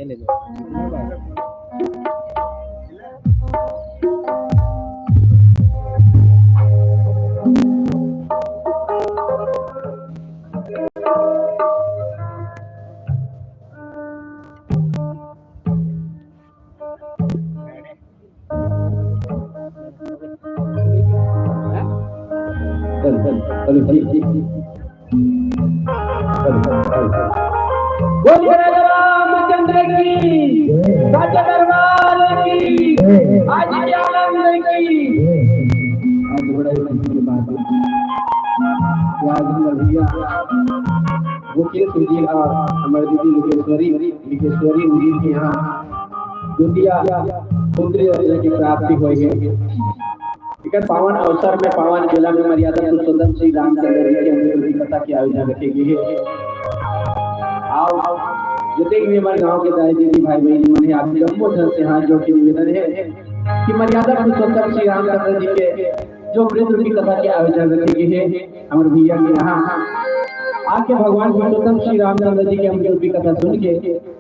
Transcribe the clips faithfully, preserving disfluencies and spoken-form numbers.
ले लो। बोलिए राजा रामचंद्र की, सच्चे दरबार की, आज के आनंद की। आज बड़ा ही खुशी की बात है कि आज हमर भैया मुकेश जी और हमर दीदी लोकेश्वरी, लोकेश्वरी जी के यहाँ द्वितीय पुत्र की प्राप्ति हुई है। एकर पावन अवसर में, पावन बेला में मर्यादा पुरुषोत्तम श्री रामचंद्र जी के अमृत कथा के आयोजन रखे गे हे। अउ जतेक भी हमर गांव के दाई दीदी, भाई बहन मन हे, आप जम्मो झन से हाथ जोड़ के निवेदन हे कि मर्यादा पुरुषोत्तम श्री रामचंद्र जी के जो अमृत कथा के आयोजन रखे गे हे, हमर भैया के यहाँ आके भगवान पुरुषोत्तम श्री रामचंद्र जी के अमृत कथा सुन के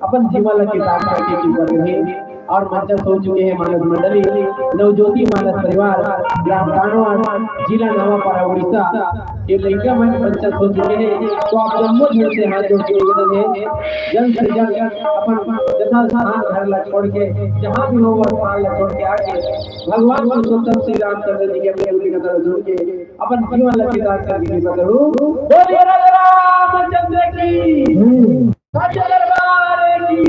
अपन जीवन ला कृतार्थ करके कृपा करही। और मंचस्थ हो चुके हैं मानस मंडली, नवज्योति मानस परिवार, ग्राम कानवान, जिला नवापारा, उड़ीसा। ये लइका मन मंचस्थ हो चुके हैं, तो आप जम्मो झन से हाथ जोड़ के निवेदन है, जन से जन अपन यथास्थान घर ला छोड़ के, जहाँ भी हो वो स्थान ला छोड़ के आके भगवान पुरुषोत्तम श्री रामचंद्र जी के प्रेम की कथा सुन के अपन जीवन ला कृतार्थ करके कृपा करो। बोलिए राजा रामचंद्र की। सच्चे दरबार की।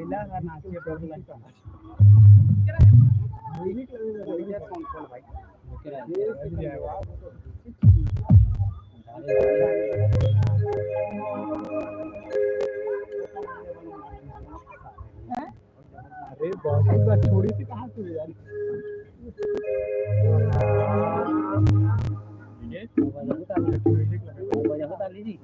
अरे, बहुत बार छोड़ी थी, कहाँ से यार? ये? बजा बता लीजिए।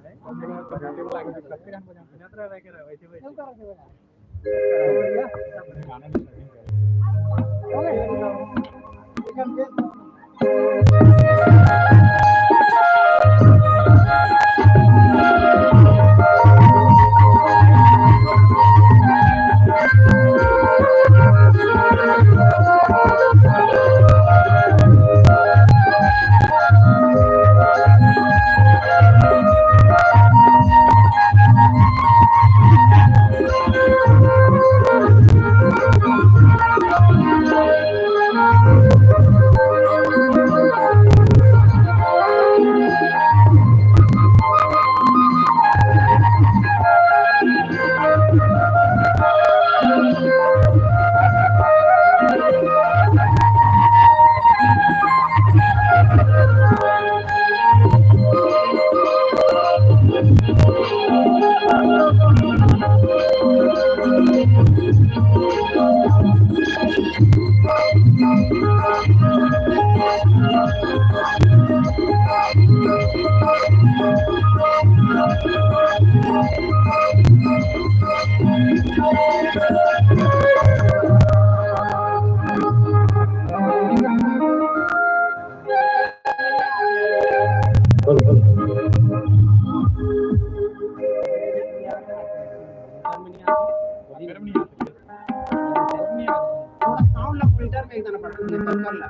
थोड़ा साउंड ला फिल्टर में एकदम बढ़ा दे, कम कर ला।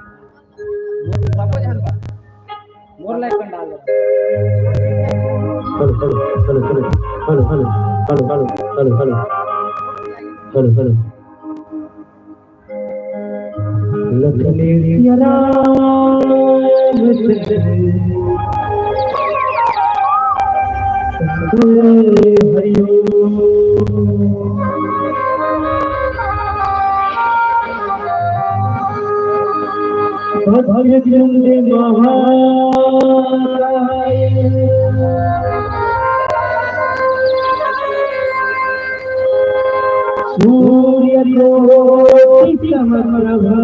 सबको ध्यान पर। मोर लाइक कर डाल दे। Hello, hello, hello, hello. Hello, hello, hello, hello. Hello, hello. Lakhan Siya Ram Hari Om. भद्रतुंड महाकाय। सूर्यकोटि समप्रभा।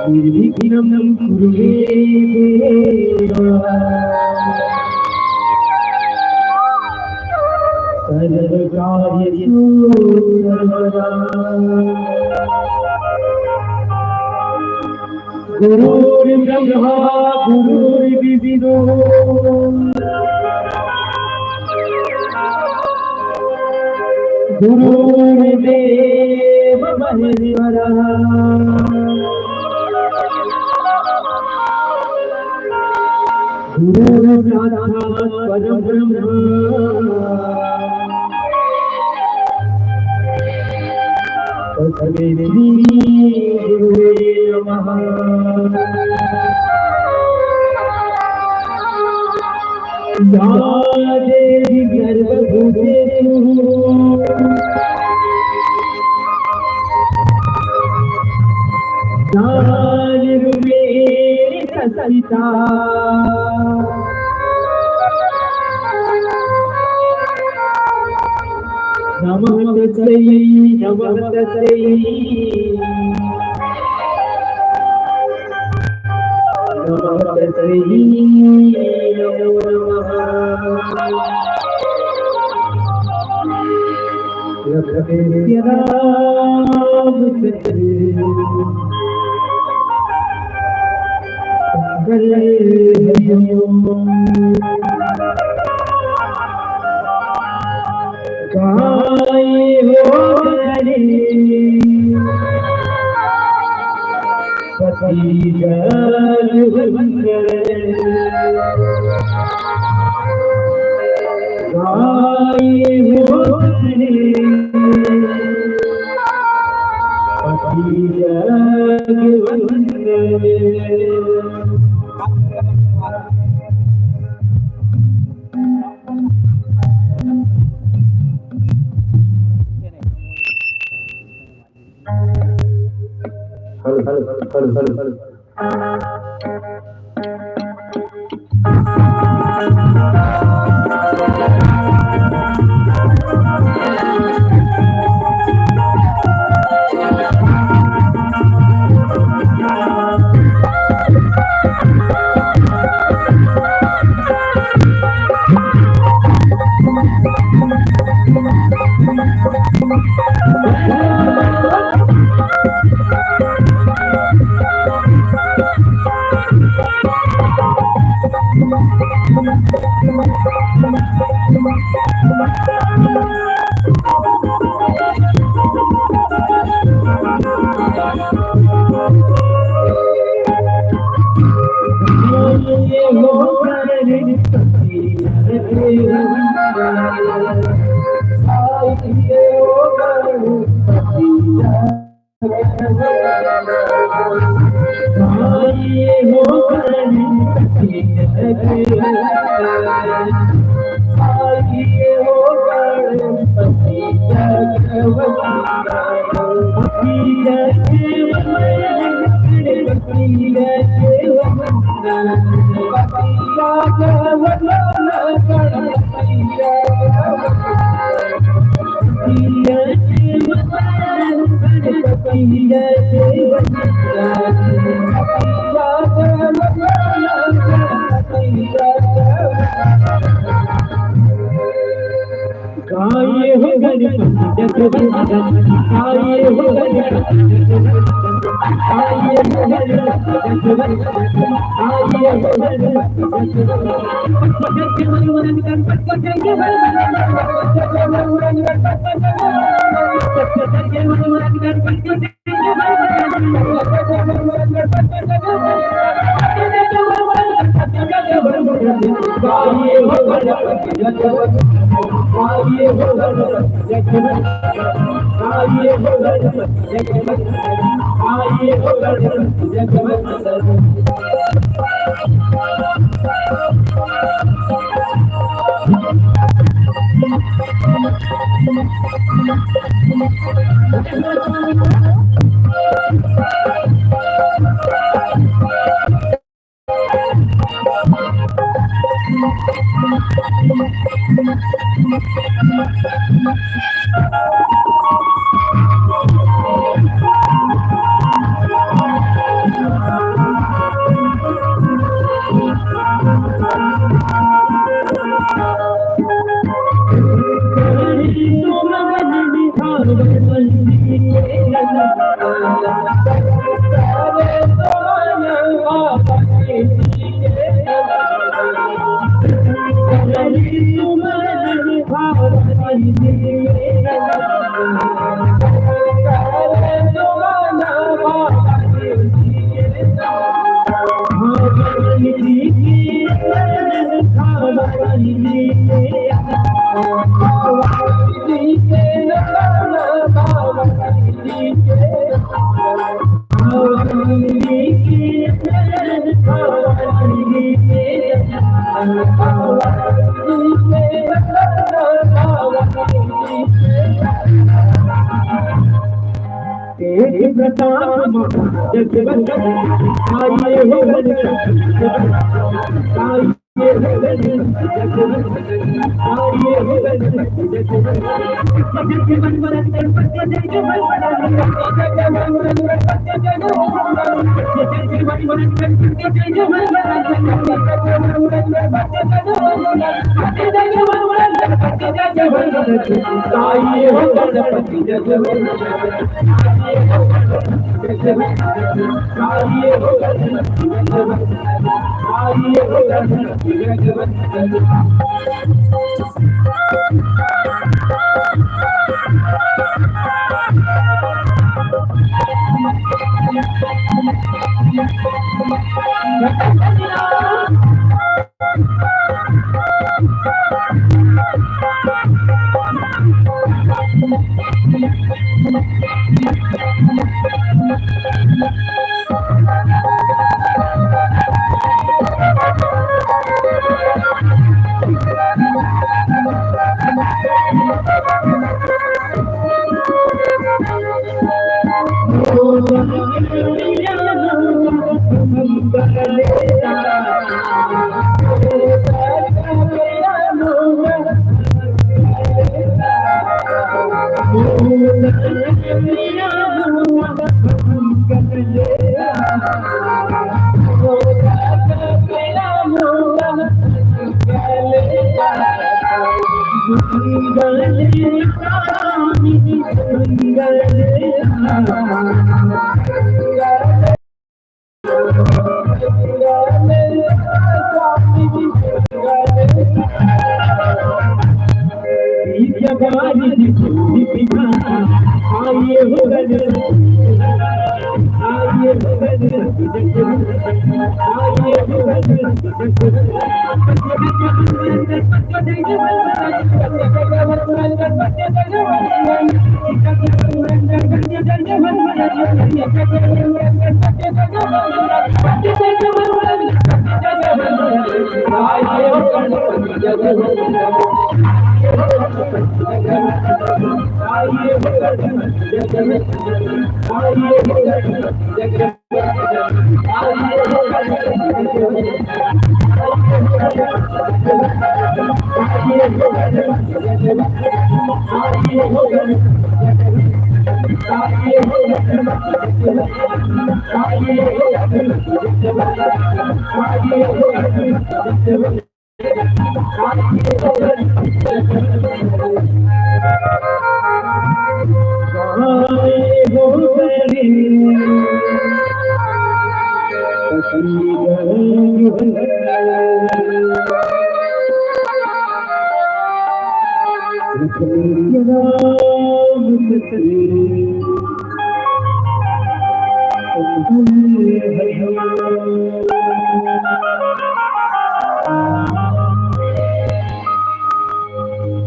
निर्विघ्नं कुरु मे देवा। सर्वकार्येषु सर्वदा। गुरुर्ब्रह्मा गुरुर्विष्णु गुरुर्देव महेश्वरः। गुरुर्साक्षात् परब्रह्म तस्मै श्री गुरुवे नमः। या देवी सर्वभूतेषु ज्ञानरूपेण संस्थिता। नमः तस्मै, नमः तस्मै। नमः तस्मै, नमो नमः। लखन सिया राम हरि ओम। गाय हो धनी पति जगवंदन। गाय हो धनी पति जगवंदन।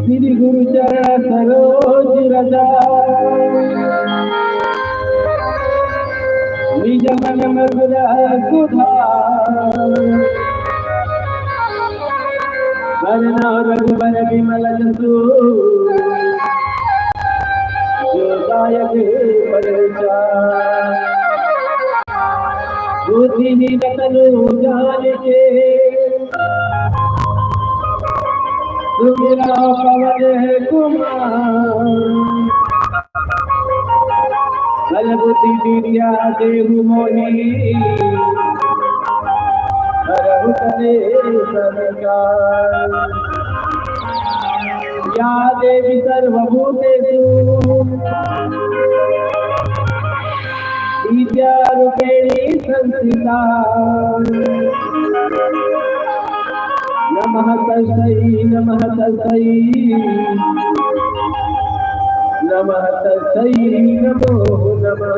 श्री गुरु चरण सरोज रज, निज मन मधुर सुधार। वरन रघुबर विमल जसु, जो दायक फल चारि। बुद्धिहीन तनु जानिके, सुमिरौं पवन कुमार। बल बुद्धि विद्या देहु मोहि, हरहु कलेस विकार। या देवी सर्वभूतेषु, विद्या रूपेण संस्थिता। नमः तस्यै, नमः तस्यै, नमः तस्यै नमो नमः।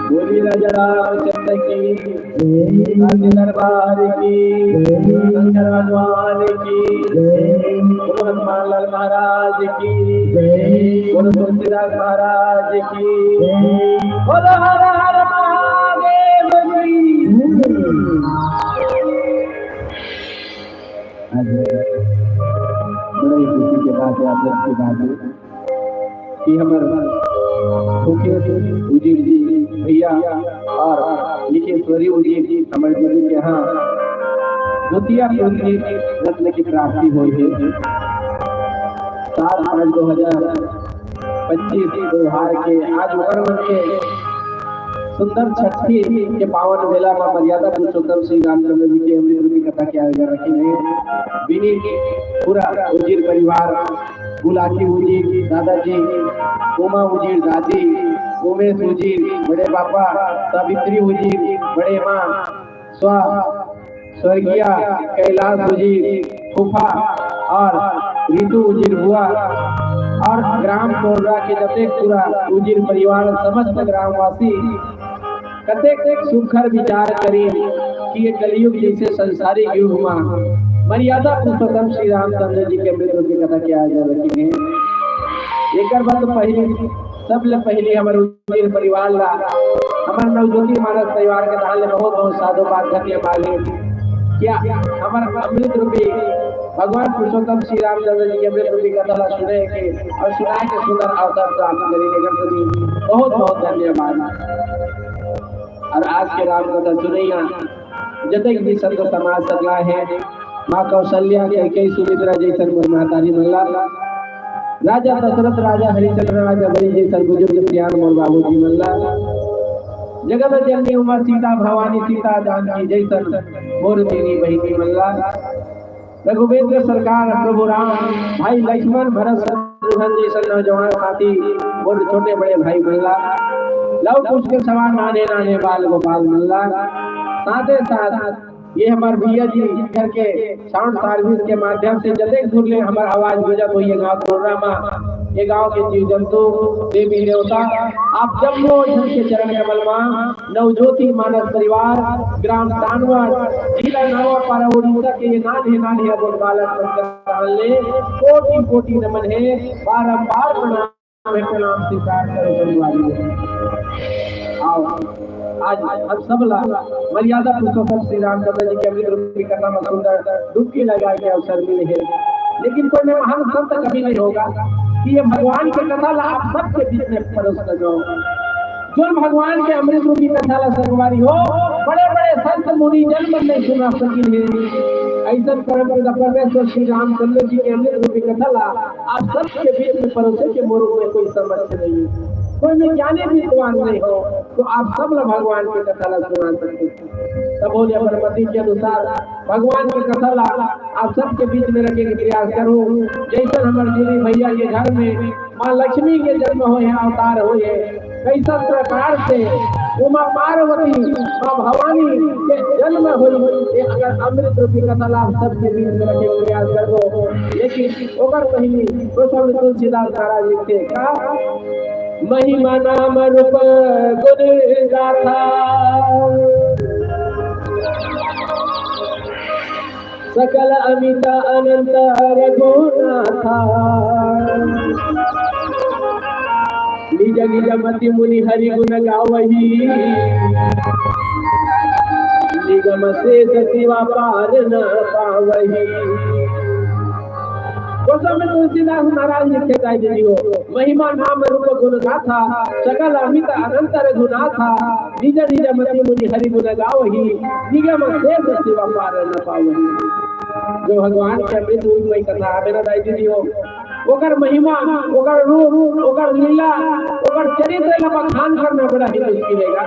बोली राजा रामचंद्र की, राज दरबार की, शंकर भगवान की, बोलो हनुमान लाल महाराज की, बोलो तुलसीदास महाराज की, बोलो हर हर महादेव की। आज बड़ी खुशी के बात है, आप लोग की बात है कि हमर मुकेश उजीर जी भैया और लिखेश्वरी उजीर जी हमर गुरु के यहाँ द्वितीय पुत्र रत्न की प्राप्ति हुई है। सात पाँच दो हजार पच्चीस त्योहार के आज ओकर मन के सुंदर छठी के पावन बेला में मर्यादा पुरुषोत्तम श्री रामचंद्र जी के अमृत रूपी कथा के आयोजन रखे गए। विनीत पूरा उजीर परिवार, गुलाटी उजीर दादाजी, उमा उजीर दादी, उमेश उजीर बड़े पापा, सावित्री उजीर बड़े माँ, स्व स्वर्गीय कैलाश उजीर फूफा और रितु उजीर बुआ और ग्राम टोलरा के जतेक पूरा उजीर परिवार, समस्त ग्रामवासी कतेक सुघर विचार करिन कि ये कलयुग जैसे संसारिक युग मा मर्यादा पुरुषोत्तम श्री रामचंद्र जी के अमृत रूपी कथा के आयोजन रखे हैं। एकर बाद तो पहली, सबले पहली हमर उजीर परिवार ला, हमर नवज्योति मानस परिवार के तहां ले बहुत बहुत साधुवाद, धन्यवाद हे। क्या हमर अमृत रूपी भगवान पुरुषोत्तम श्री रामचंद्र जी के अमृत रूपी कथा ला सुने के और सुनाए के सुंदर अवसर प्राप्त करिन, एकर प्रति बहुत बहुत धन्यवाद। अउ आज के राम कथा सुनइया जतेक भी संत समाज सकला हे, माँ कौशल्या, कैकेयी, सुमित्रा जइसन मोर महतारी मन ला, राजा दशरथ, राजा हरिश्चंद्र, राजा बलि जइसन बुजुर्ग सियान मोर बाबूजी मन ला, जगत जननी उमा सीता भवानी, सीता जानकी जइसन मोर दीनी बहिनी मन ला, रघुवेंद्र सरकार, प्रभु राम, भाई लक्ष्मण, भरत, शत्रुघ्न जइसन नौजवान साथी, मोर छोटे बड़े भाई मन ला, लव कुश के सवार नाने नाने बाल गोपाल मन ला, साथे साथ ये हमर भैया जी घर के साउंड सर्विस के माध्यम से जतेक दूर ले हमर आवाज गुजरत होही गाँव टोरा मा, ये गाँव के जीव जंतु, देवी देवता, आप जम्मो झन के चरण कमल मा नवज्योति मानस परिवार, ग्राम तानवर, जिला नवापारा, उड़ीसा के ये नान्हे नान्हे अबोल बालक मन के चरण ले कोटि कोटि नमन हे, बारंबार प्रणाम हे, प्रणाम स्वीकार करो परिवार। आओ, आज हम सब ला मर्यादा पुरुषोत्तम श्री रामचंद्र जी के अमृत रूपी कथा में सुंदर डुबकी लगाए के अवसर मिले हे, लेकिन कोई में महान संत कभी नहीं होगा कि ये भगवान के कथा ला आप सबके बीच में परोस सको। जोन भगवान के अमृत रूपी कथा ला संगवारी हो, बड़े-बड़े संत मुनि जन मन नहीं सुना सकिन हे। अइसन परम पिता परमेश्वर श्री रामचंद्र जी के अमृत रूपी कथा ला आप सबके बीच में परोसे के मोर में कोई समक्ष नहीं हे, कोई में ज्ञानी विद्वान नहीं हो, तो आप सब ला भगवान के कथा ला सुना सकते। तब बोले, अपन मति के अनुसार भगवान के कथा ला आप सबके बीच में रखे के प्रयास करूं। जइसन हमर जुली भैया के घर में माँ लक्ष्मी के जन्म होय हे, अवतार होय हे, कइसन प्रकार से उमा पार्वती, माँ भवानी के जन्म होय हे, ये अगर अमृत रूपी कथा ला आप सबके बीच में रखे के प्रयास करबो। लेकिन ओकर पहिली गोस्वामी तुलसीदास महाराज लिखथे का, महिमा नाम रूप गुण गाथा, सकल अमित अनंत रघुनाथा। निज निज मति मुनि हरि गुण गावही, निगम शेष शिवा पार न पावही। गोस्वामी तुलसीदास महाराज लिखे जाय दीदी हो, महिमा नाम रूप गुण गाथा, सकल अमित अनंत रघुनाथा, निज निज मति मुनि हरि गुण गावही, निगम शेष शिवा पार न पावही। जो भगवान के अमृत रूपमय कथा हवे ना दाई दीदी हो, ओकर महिमा, ओकर रूप, ओकर लीला, ओकर चरित्र ला बखान करना बड़ा ही मुश्किल हे गा।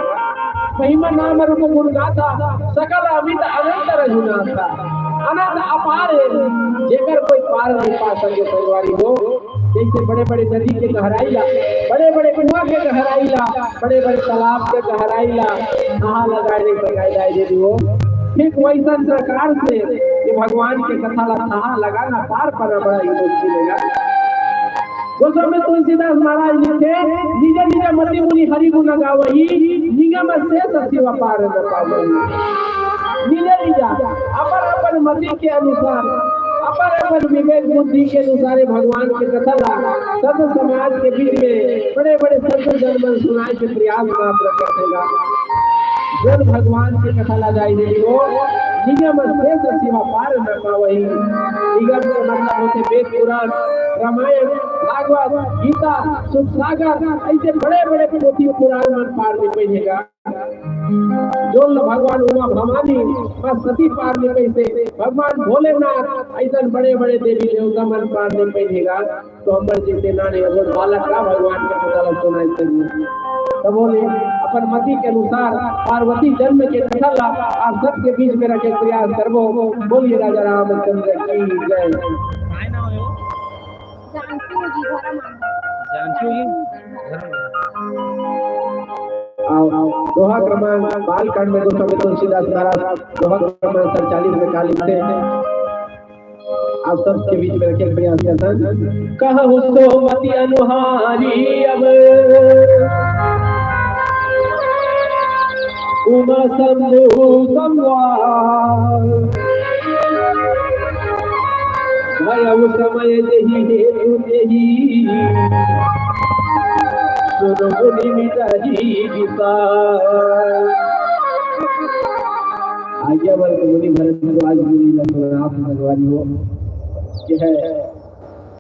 महिमा नाम रूप गुण गाथा, सकल अमित अनंत रघुनाथा। अनंत अपार हे, जेकर कोई पार नहीं पा सके संगवारी हो। जइसे बड़े-बड़े नदी के गहराई ला, बड़े-बड़े कुआं के गहराई ला, बड़े-बड़े तालाब के गहराई ला, थाह लगाए नहीं सकाय दाई दीदी हो। ठीक वइसन प्रकार से ये भगवान के कथा ला थाह लगाना, पार पाना बड़ा ही मुश्किल हे। गोस्वामी तुलसीदास महाराज लिखे, निज निज मति मुनि हरि गुण गावही, निगम शेष शिव पार न पावही। निज निज, अपन अपन मति के अनुसार, अपन अपन विवेक बुद्धि के अनुसार ये भगवान के कथा ला संत समाज के बीच में बड़े बड़े संत जन मन सुनाए के प्रयास मात्र करथे गा। जोन भगवान के कथा ला दाई दीदी हो, निगम शेष शिव पार न पावही। निगम के मतलब होथे वेद पुराण, रामायण, भागवत, गीता, सुखसागर, अइसे बड़े बड़े पोथी पुराण मन पार नहीं पइही गा। जोन भगवान उमा भवानी, माँ सती पार नहीं पइसे, भगवान भोलेनाथ, अइसन बड़े बड़े देवी देवता मन पार नहीं पइही गा। तो हमर जइसे नाने अबोल बालक का भगवान के कथा ला सुनाए सकही। तब बोले, अपन मति के अनुसार पार्वती जन्म के कथा ला आप सबके बीच में रखे प्रयास करबो। बोलिए राजा रामचंद्र की जय। जानकी जी, धर्म। आओ, आओ, दोहा क्रमांक बाल कांड में गोस्वामी तुलसीदास महाराज दोहा क्रमांक सैंतालीस में का लिखथे? आप सबके बीच में रखे प्रयास करथन। कहु सो मति अनुहारी अब उमा शंभु संवार। भयउ समय जहि हेतु तेहि सुन मुनि मिटहि विसार। आज्ञावंत मुनि भरद्वाज मुनि ला प्रणाम भगवान हो। यह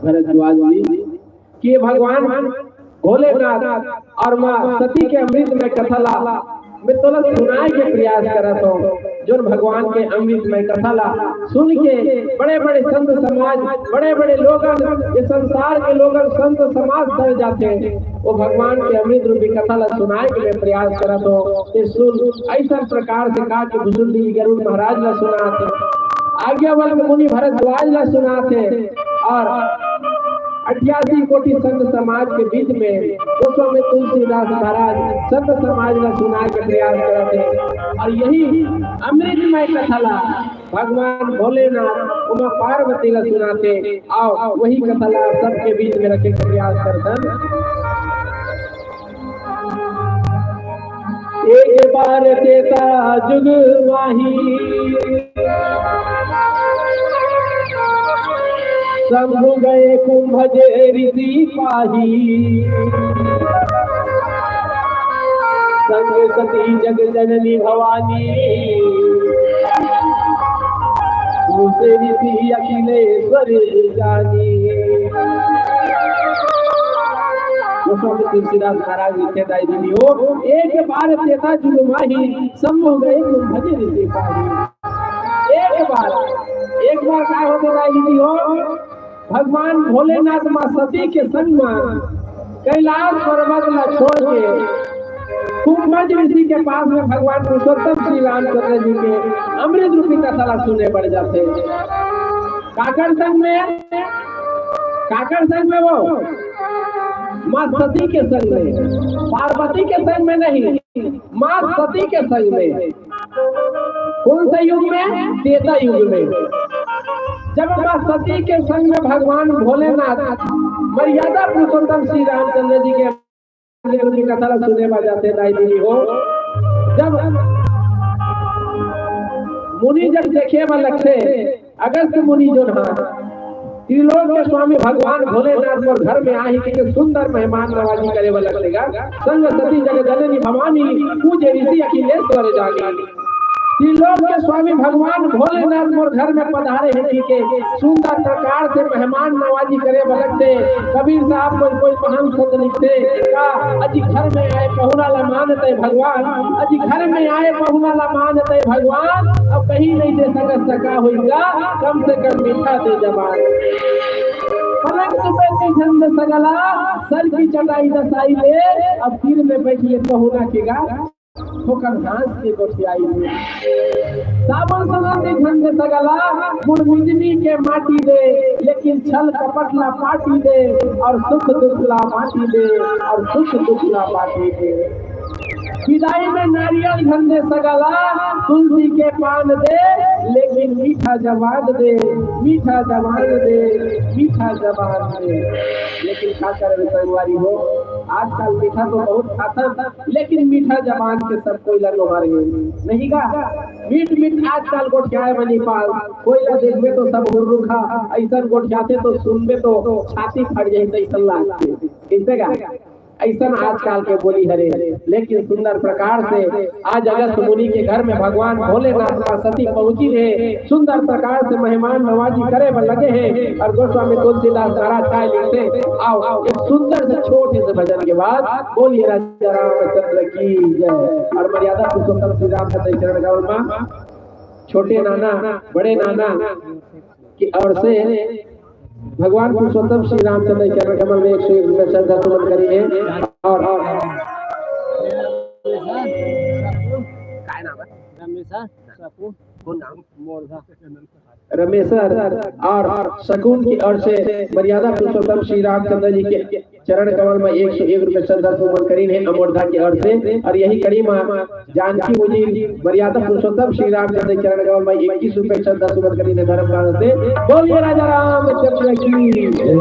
भरद्वाज मुनि के भगवान भोलेनाथ और माँ सती के अमृतमय कथा ला मैं तोला सुनाए के प्रयास करत हूँ, जोन भगवान के अमृतमय कथा ला सुन के बड़े-बड़े संत समाज, बड़े-बड़े लोगन, ये संसार के लोगन, संत समाज डर जाथे। वो भगवान के अमृत रूपी कथा ला सुनाए के मैं प्रयास करत हूँ। ते सुन, ऐसा प्रकार से कहा के भुसुंडी गरुड़ महाराज ला सुनात हे, आज्ञावल्क मुनि भरद्वाज ला सुनात हे, और अठ्यासी कोटि संत समाज के बीच में गोस्वामी तुलसीदास महाराज संत समाज ला सुनाए के प्रयास करत हे। और यही अमृतमय कथा ला भगवान भोलेनाथ उमा पार्वती ला सुनाथे। आओ, वही कथा ला सबके बीच में रखे के प्रयास करथन। एक बार त्रेता जुग माही, शंभु गए कुंभज ऋषि पाही। संग सती जग जननी भवानी, उसे ऋषि अखिलेश्वर जानी। गोस्वामी तुलसीदास महाराज लिखे दाई दीदी हो, एक बार त्रेता जुग माही, शंभु गए कुंभज ऋषि पाही। एक बार, एक बार का होथे दाई दीदी हो, भगवान भोलेनाथ माँ सती के संग में कैलाश पर्वत ला छोड़ के कुंभज ऋषि के पास में भगवान पुरुषोत्तम श्री रामचंद्र जी के अमृत रूपी कथा ला सुने बर जाथे। काकर संग में? काकर संग में वो? माँ सती के संग में, पार्वती के संग में नहीं, माँ सती के संग में। कौन से युग में? त्रेता युग में। जब माँ सती के संग में भगवान भोलेनाथ मर्यादा पुरुषोत्तम श्री रामचंद्र जी के की कथा ला सुने बर जाथे दाई दीदी हो, जब मुनि जब देखे बर लगथे, अगस्त मुनि जो हा त्रिलोक के स्वामी भगवान भोलेनाथ मोर घर में आही के सुंदर मेहमान नवाजी करे बर लगथे गा। संग सती जग जननी भवानी, पूजे ऋषि अखिलेश्वर जानी। त्रिलोक के स्वामी भगवान भोलेनाथ मोर घर में पधारे हे, ठीक है, सुंदर प्रकार से मेहमान नवाजी करे बर लगथे। कबीर साहब कोई, कोई महान शब्द लिखथे का, "अजी घर में आए पहुना ला मान दे भगवान, अजी घर में आए पहुना ला मान दे भगवान, अब कहीं नहीं दे सकत सका होई का, कम से कम मीठा दे जबान।" पलंग पे झंड सगला, सर की चटाई दसाई ले, अब तीर में बैठ ले पहुना के गा। ठोकर घास के गोठियाई दे। साबुन सुगंधि झंड सगला, गुड़ मिजनी के माटी दे, लेकिन छल कपट ला पाटी दे, और सुख दुख ला बांटी दे, और सुख दुख ला बांटी दे। विदाई में नारियल झंडे सगला, तुलसी के पान दे, लेकिन मीठा जबान दे, मीठा जबान दे, मीठा जबान दे। लेकिन का करबे संगवारी हो, आजकल मीठा तो बहुत खाथन, लेकिन मीठा जबान के सब कोई ला लोहार हे, नहीं का? मीठ मीठ आजकल गोठियाए बनी पाल, कोई ला देखबे तो सब हुर्रुखा, ऐसन गोठियाथे तो सुनबे तो छाती फट जाही, ऐसन लागथे। कैसे का? ऐसन आजकल के बोली हरे, लेकिन सुंदर प्रकार से आज अगस्त मुनि के घर में भगवान भोलेनाथ माँ सती पहुंची हे, सुंदर प्रकार से मेहमान नवाजी करे बर लगे हे। और गोस्वामी तुलसीदास महाराज काय लिखथे, आओ एक सुंदर से छोटे से भजन के बाद बोलिए राजा रामचंद्र की जय। और मर्यादा पुरुषोत्तम श्री रामचंद्र चरण गौर माँ छोटे नाना, बड़े नाना की ओर से भगवान पुरुषोत्तम श्री रामचंद्र चरण कमल में एक सौ एक रुपये श्रद्धा सुमन करी है। और, और काय नाम है? रमेश, हाँ? कौन नाम? मोरधा। रमेश सर और, और शकुन की ओर से मर्यादा पुरुषोत्तम श्री रामचंद्र जी के चरण कमल में एक सौ एक रुपये श्रद्धा सुमन करीन हे अमोरधा के ओर से। और यही कड़ी में जानकी मुनि मर्यादा पुरुषोत्तम श्री रामचंद्र चरण कमल में इक्कीस रुपये श्रद्धा सुमन करीन हे धर्मपाल से। बोलिए राजा रामचंद्र की जय।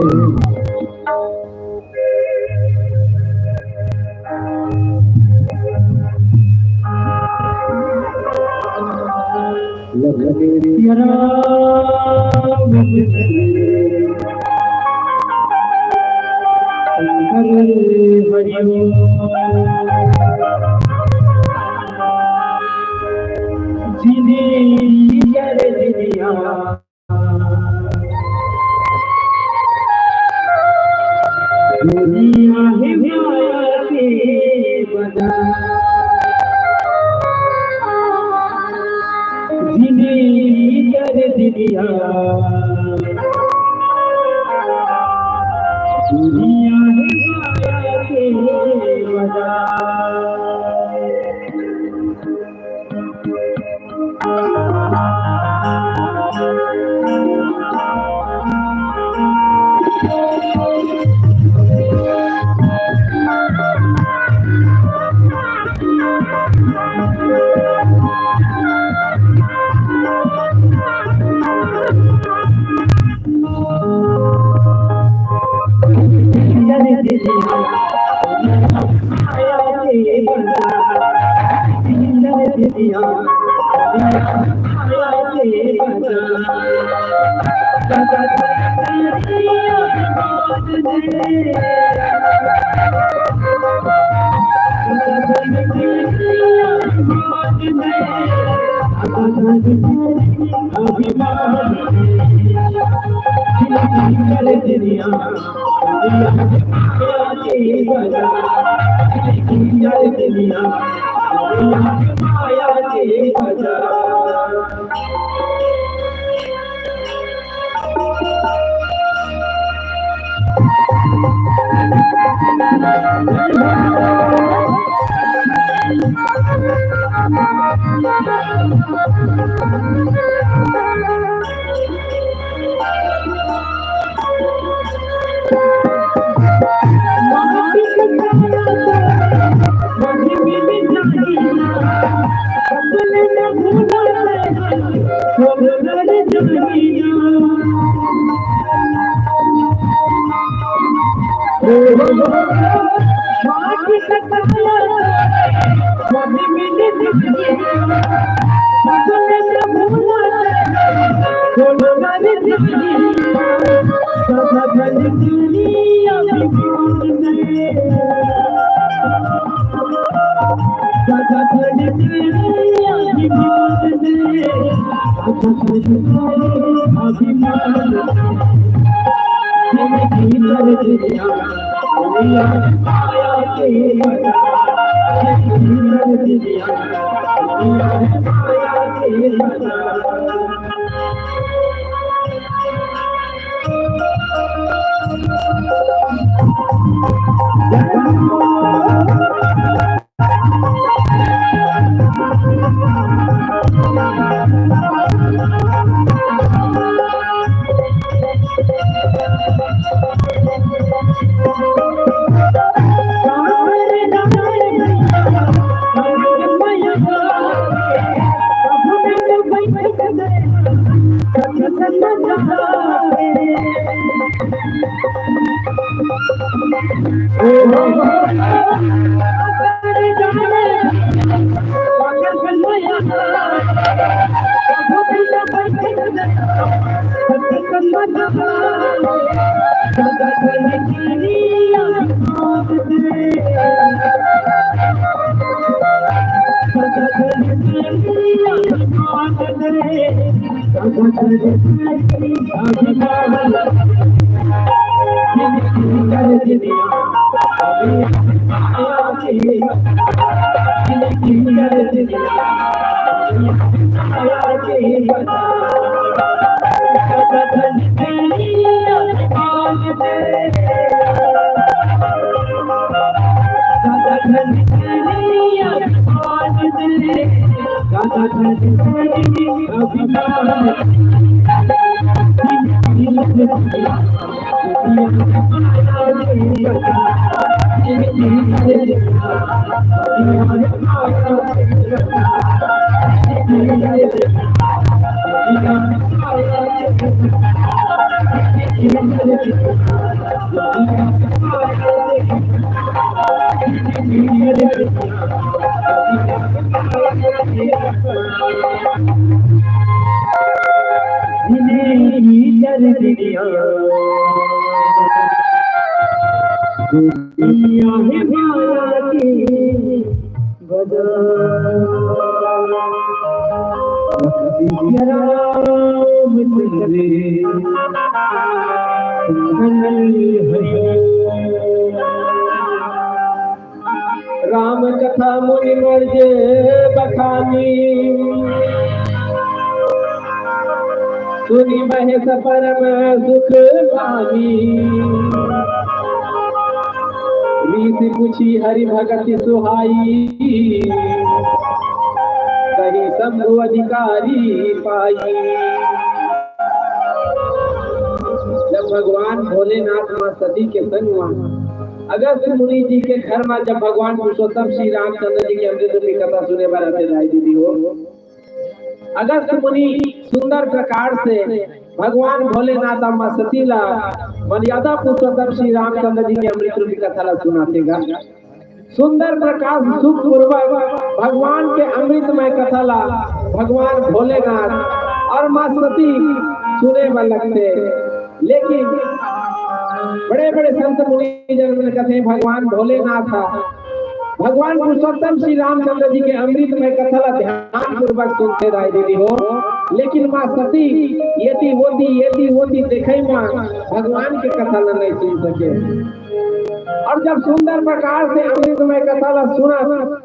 लखन सिया राम शंकर हरि ओम। जिनी कर दिया दुनिया है माया के राम कथा मुनि मर्ज बखानी, सुनि महेश परम सुख पानी। रीस पूछी हरि भगति सुहाई, कहि शंभु अधिकारी पाई। जब भगवान भोलेनाथ माँ सती के संग मा अगस्त मुनि जी के घर में जब भगवान पुरुषोत्तम श्री रामचंद्र जी के अमृत रूपी कथा सुने बर आथे दाई दीदी हो, अगस्त मुनि सुंदर प्रकार से भगवान भोलेनाथ अम्मा सती ला मर्यादा पुरुषोत्तम श्री रामचंद्र जी के अमृत रूपी कथा ला सुनाथे गा। सुंदर प्रकाश सुखपूर्वक भगवान के अमृतमय कथा ला भगवान भोलेनाथ और माँ सती सुने बर लगथे। लेकिन बड़े बड़े संत मुनि जन मन कथे भगवान भोलेनाथ हा भगवान पुरुषोत्तम श्री रामचंद्र जी के अमृतमय कथा ला ध्यान पूर्वक सुनथे दाई दीदी हो, लेकिन माँ सती येती वोती येती वोती देखई माँ भगवान के कथा ला नहीं सुन सके। और जब सुंदर प्रकार से अमृतमय कथा ला सुनत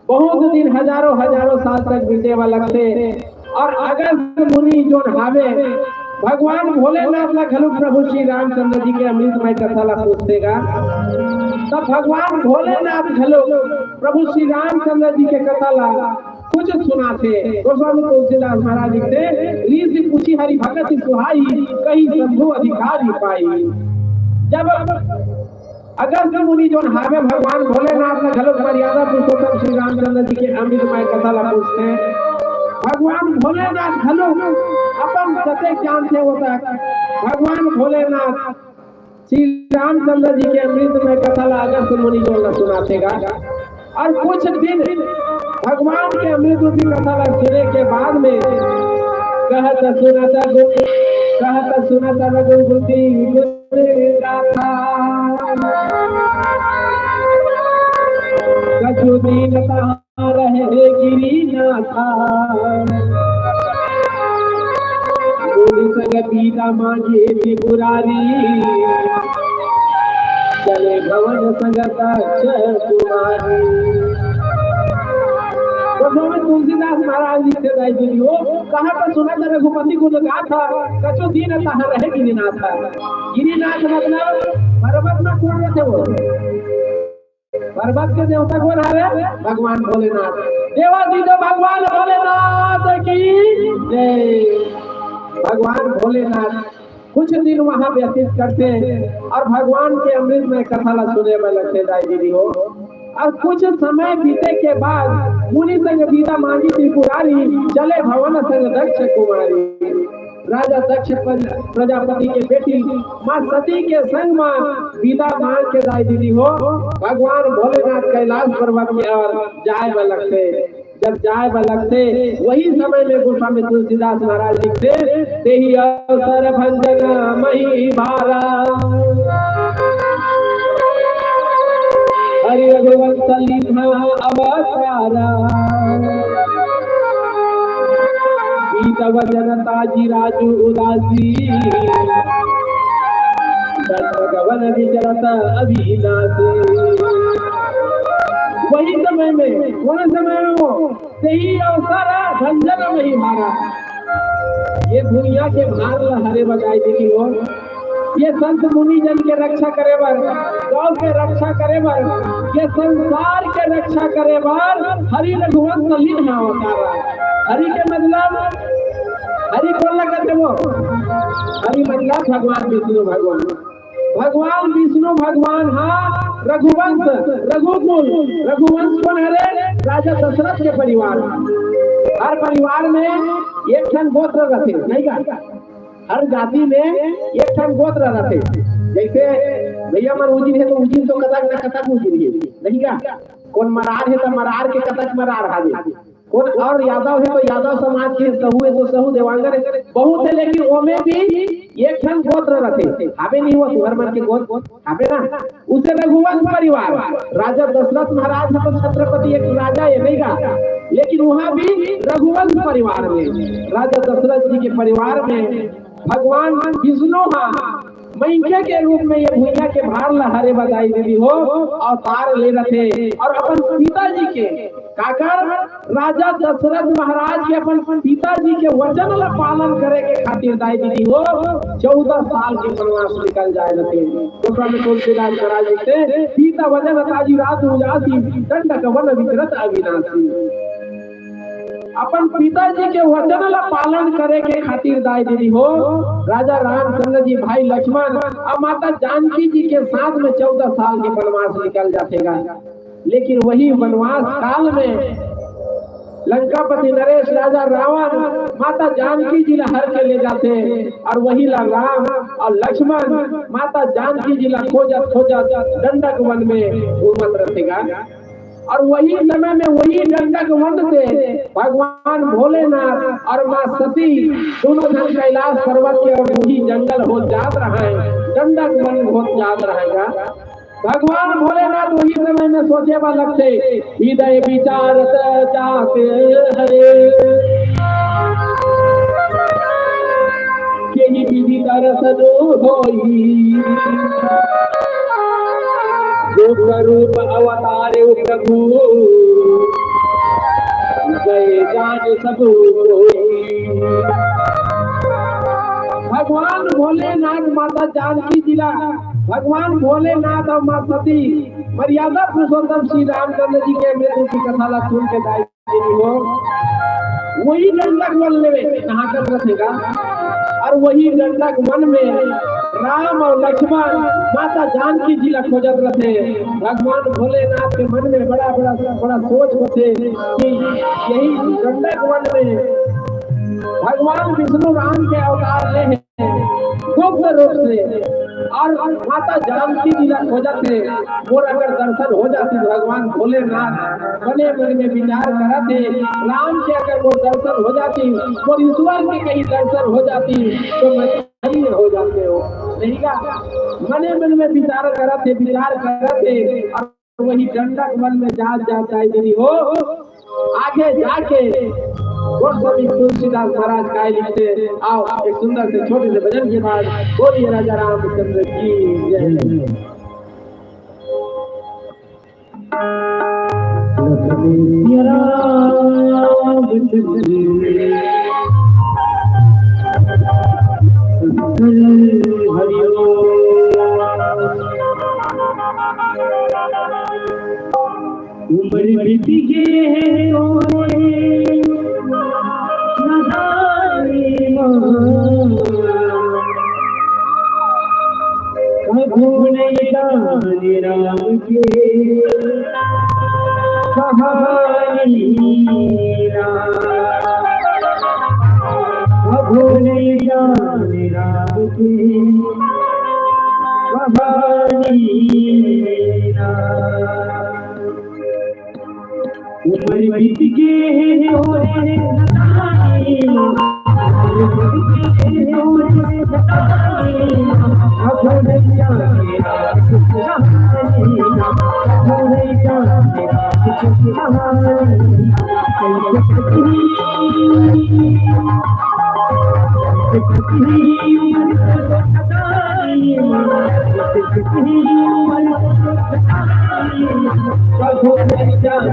बहुत दिन हजारों हजारों साल तक बीते वाला लगथे। और अगस्त मुनि जोन हावे भगवान भोलेनाथ ला घलो प्रभु श्री रामचंद्र जी के अमृतमय कथा ला पूछथे गा। तब भगवान भोलेनाथ घलो प्रभु श्री रामचंद्र जी के कथा ला कुछ सुनाथे। गोस्वामी तुलसीदास महाराज लिखथे, ऋषि पूछी हरि भगति सुहाई, कही शंभु अधिकारी पाई। जब अगस्त मुनि जोन हावे भगवान भोलेनाथ ला घलो मर्यादा पुरुषोत्तम श्री रामचंद्र जी के अमृतमय कथा ला पूछथे। भगवान भोलेनाथ घलो अपन कतेक जानथे वो तक भगवान भोलेनाथ श्री रामचंद्र जी के अमृतमय कथा ला अगस्त मुनि जोन ला सुनाथे गा। और कुछ दिन भगवान के अमृत रूपी कथा ला सुने के बाद में कहत सुनत गुण, कहत सुनत रघुपति गुण गाथा। कछु दिन तहाँ रहे गिरिनाथा। गुण संग बीदा मांगे त्रिपुरारी। चले भवन संग दक्ष कुमारी। गोस्वामी तुलसीदास महाराज लिखथे दाई दीदी हो, कहत सुनत रघुपति गुण गाथा, कछु दिन तहाँ रहे गिरिनाथा। गिरिनाथ मतलब पर्वत में कोन रथे वो? पर्वत के देवता कोन हरे? भगवान भोलेनाथ। देवा दीदो भगवान भोलेनाथ की जय। भगवान भोलेनाथ कुछ दिन वहां व्यतीत करथे और भगवान के अमृतमय कथा ला सुने बर लगथे दाई दीदी हो। और कुछ समय बीते के बाद मुनि संग बीदा मांगी त्रिपुरारी, चले भवन संग दक्ष कुमारी। राजा दक्ष प्रज-, प्रजापति के बेटी माँ सती के संग माँ बीदा मांग के दाई दीदी हो भगवान भोलेनाथ कैलाश पर्वत के ओर जाए बर लगथे। जब जाए बर लगथे, वही समय में गोस्वामी तुलसीदास महाराज लिखथे, तेहि अवसर भंजन मही भारा। हरि रघुवंश लीन्हा अवतारा। बीत वचन ताजी राजु उदासी। दंड गवन विचरत अविनाशी। वही समय में, कौन समय में वो? तेहि अवसर भंजन मही भारा। ये दुनिया के भार ला हरे बर दाई दीदी हो। ये संत मुनि जन के रक्षा करे बर, गौ के रक्षा करे बर, ये संसार के रक्षा करे बर हरि रघुवंश लीन्हा अवतारा। हरि के मतलब, हरि कोन ला कथे वो? हरि मतलब भगवान विष्णु भगवान। भगवान विष्णु भगवान हा रघुवंश, रघुकुल, रघुवंश कोन हरे? राजा दशरथ के परिवार। हर परिवार में एक ठन गोत्र रथे, नहीं का? हर जाति में एक ठन गोत्र रथे। जैसे भैया मन उजिर हे तो उजिर तो कतक न कतक उजिर हे, नहीं का? कोन मरार हे तो मरार के कतक मरार हावे। कोन और यादव हे तो यादव समाज के, सहू हे तो सहू, देवांगन हे, बहुत हे, लेकिन ओमे भी एक ठन गोत्र रथे। हावे नहीं हुआ तुम्हार मन के गोत्र, हावे ना? उसे रघुवंश परिवार, राजा दशरथ महाराज ह तो छत्रपति एक राजा हे, नहीं का? लेकिन वहां भी रघुवंश परिवार में, राजा दशरथ जी के परिवार में भगवान विष्णु हा मनखे के रूप में ये भुइयां के भार ला हरे बर दाई दीदी हो, अवतार ले रथे और अपन पिताजी के, काकर, राजा दशरथ महाराज के अपन पिताजी के वचन ला पालन करे के खातिर दाई दीदी हो चौदह साल के वनवास निकल जाए रथे। गोस्वामी तुलसीदास महाराज लिखथे, "बीत वचन ताजी राजु उदासी, दंडक वन विचरत अविनाशी।" अपन पिताजी के वचन ला पालन करे के खातिर दाई दीदी हो, राजा रामचंद्र जी, भाई लक्ष्मण और माता जानकी जी के साथ में चौदह साल के वनवास निकल जाथे गा। लेकिन वही वनवास काल में लंकापति नरेश राजा रावण माता जानकी जी ला हर के ले जाथे और वही ला राम और लक्ष्मण माता जानकी जी ला खोजत खोजत दंडक वन में घूमत रथे गा। और वही समय में वही दंडक वन से भगवान भोलेनाथ और माँ सती दोनों झन कैलाश पर्वत के और वही जंगल हो जात रहे, दंडक वन हो जात रहेगा। भगवान भोलेनाथ वही समय में सोचे वाला लगथे, हृदय विचारत जाते हरे, केहि विधि दर्शन होई। रूप रूप अवतारे प्रभु, गए जान सब कोई। भगवान भोलेनाथ माता जानकी जी ला, भगवान भोलेनाथ और माँ सती मर्यादा पुरुषोत्तम श्री रामचंद्र जी के मृत्यु की कथा ला सुन के दाई हो, वही दंडक वन लेवे कहाँ कर रखेगा। और वही दंडक वन में राम और लक्ष्मण माता जानकी जी ला खोजत रथे। भगवान भोलेनाथ के मन में बड़ा बड़ा बड़ा सोच होथे कि यही दंडक वन में भगवान विष्णु राम के अवतार ले हे गुप्त रूप से, और माता जानकी जी ला खोजत हे, मोर अगर दर्शन हो जाती भगवान भोलेनाथ, मने मन में विचार करत हे, राम के अगर मोर दर्शन हो जाती, मोर ईश्वर के कहीं दर्शन हो जाती, तो मैं धन्य हो जाते हो। नहीं का? मने मन में विचार करत हे, विचार करत हे, और वही दंडक वन में जात जात दाई दीदी हो, आगे जाके गोस्वामी तुलसीदास महाराज काय लिखथे। आओ, एक सुंदर से छोटे से भजन के बाद बोलिए राजा रामचंद्र की जय। हरिओम। उमर बीत गे हे तोरे नदानी मा, कभू नइ जाने राम के कहानी ना, कभू नइ जाने राम के कहानी ना। उमर बीत गे हे तोरे नदानी मा, उमर बीत गे हे तोरे नदानी मा, अब नैया के रात कहानी मा, अब नैया के रात कहानी मा। कैसे कटी, कैसे कटी उमर नदानी मा, कैसे कटी उमर नदानी मा, कभू नइ जाने राम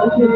के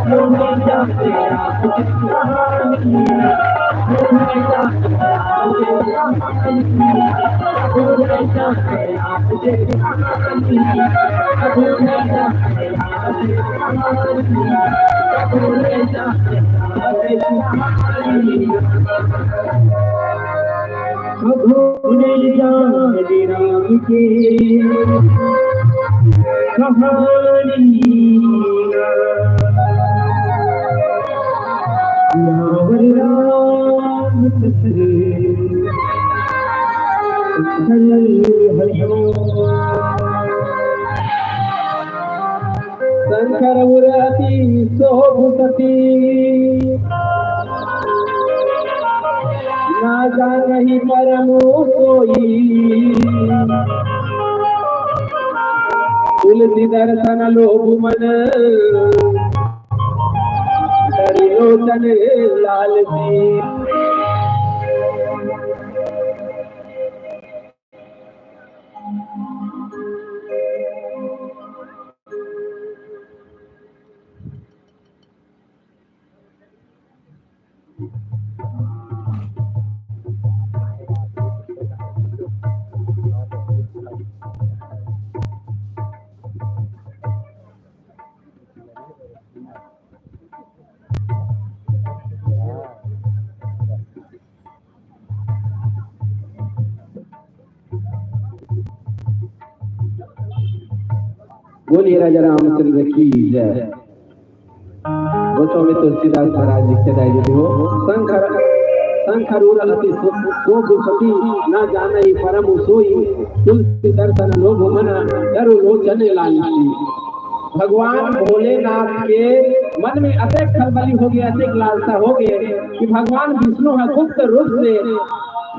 अघोर जाति राम के कहानी। रावण राम चंद्र हरिओम। शंकर उर अति शोभु सती, ना जानहि परम सोई। तुलसी दर्शन लोभ मन, डरि लोचन लाल जी। बोलिए राजा रामचंद्र की जय। गोस्वामी तुलसीदास महाराज लिखत हे, देखो, शंकर, शंकर उर अति सो-, शोभु सती, ना जानहि परम सोई, तुलसी दर्शन लोभ मन, डरि लोचन लाल जी। भगवान भोलेनाथ के मन में अतेक खलबली हो गे, अतेक लालसा हो गे कि भगवान विष्णु ह गुप्त रूप से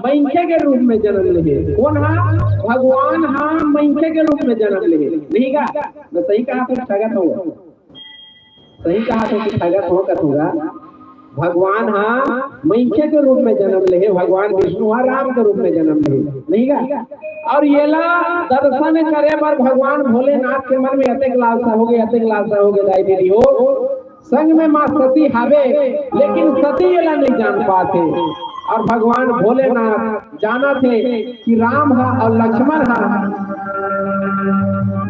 मइनखे के रूप में जन्म लेहे। कोन हा? भगवान हा मइनखे के रूप में जन्म लेहे, नहीं का? मैं सही कहा तो ठगत हूँ? सही कहा तो ठगत हूँ कथूंगा। भगवान हा मइनखे के रूप में जन्म लेहे, भगवान विष्णु हा राम के रूप में जन्म लेहे, नहीं का? और येला दर्शन करे बर भगवान भोलेनाथ के मन में अतेक लालसा हो गे, अतेक लालसा हो गे, दाई दीदी हो। संग में माँ सती हावे, लेकिन सती येला नहीं जान पाते। और भगवान भोलेनाथ जानत हे कि राम हा और लक्ष्मण हा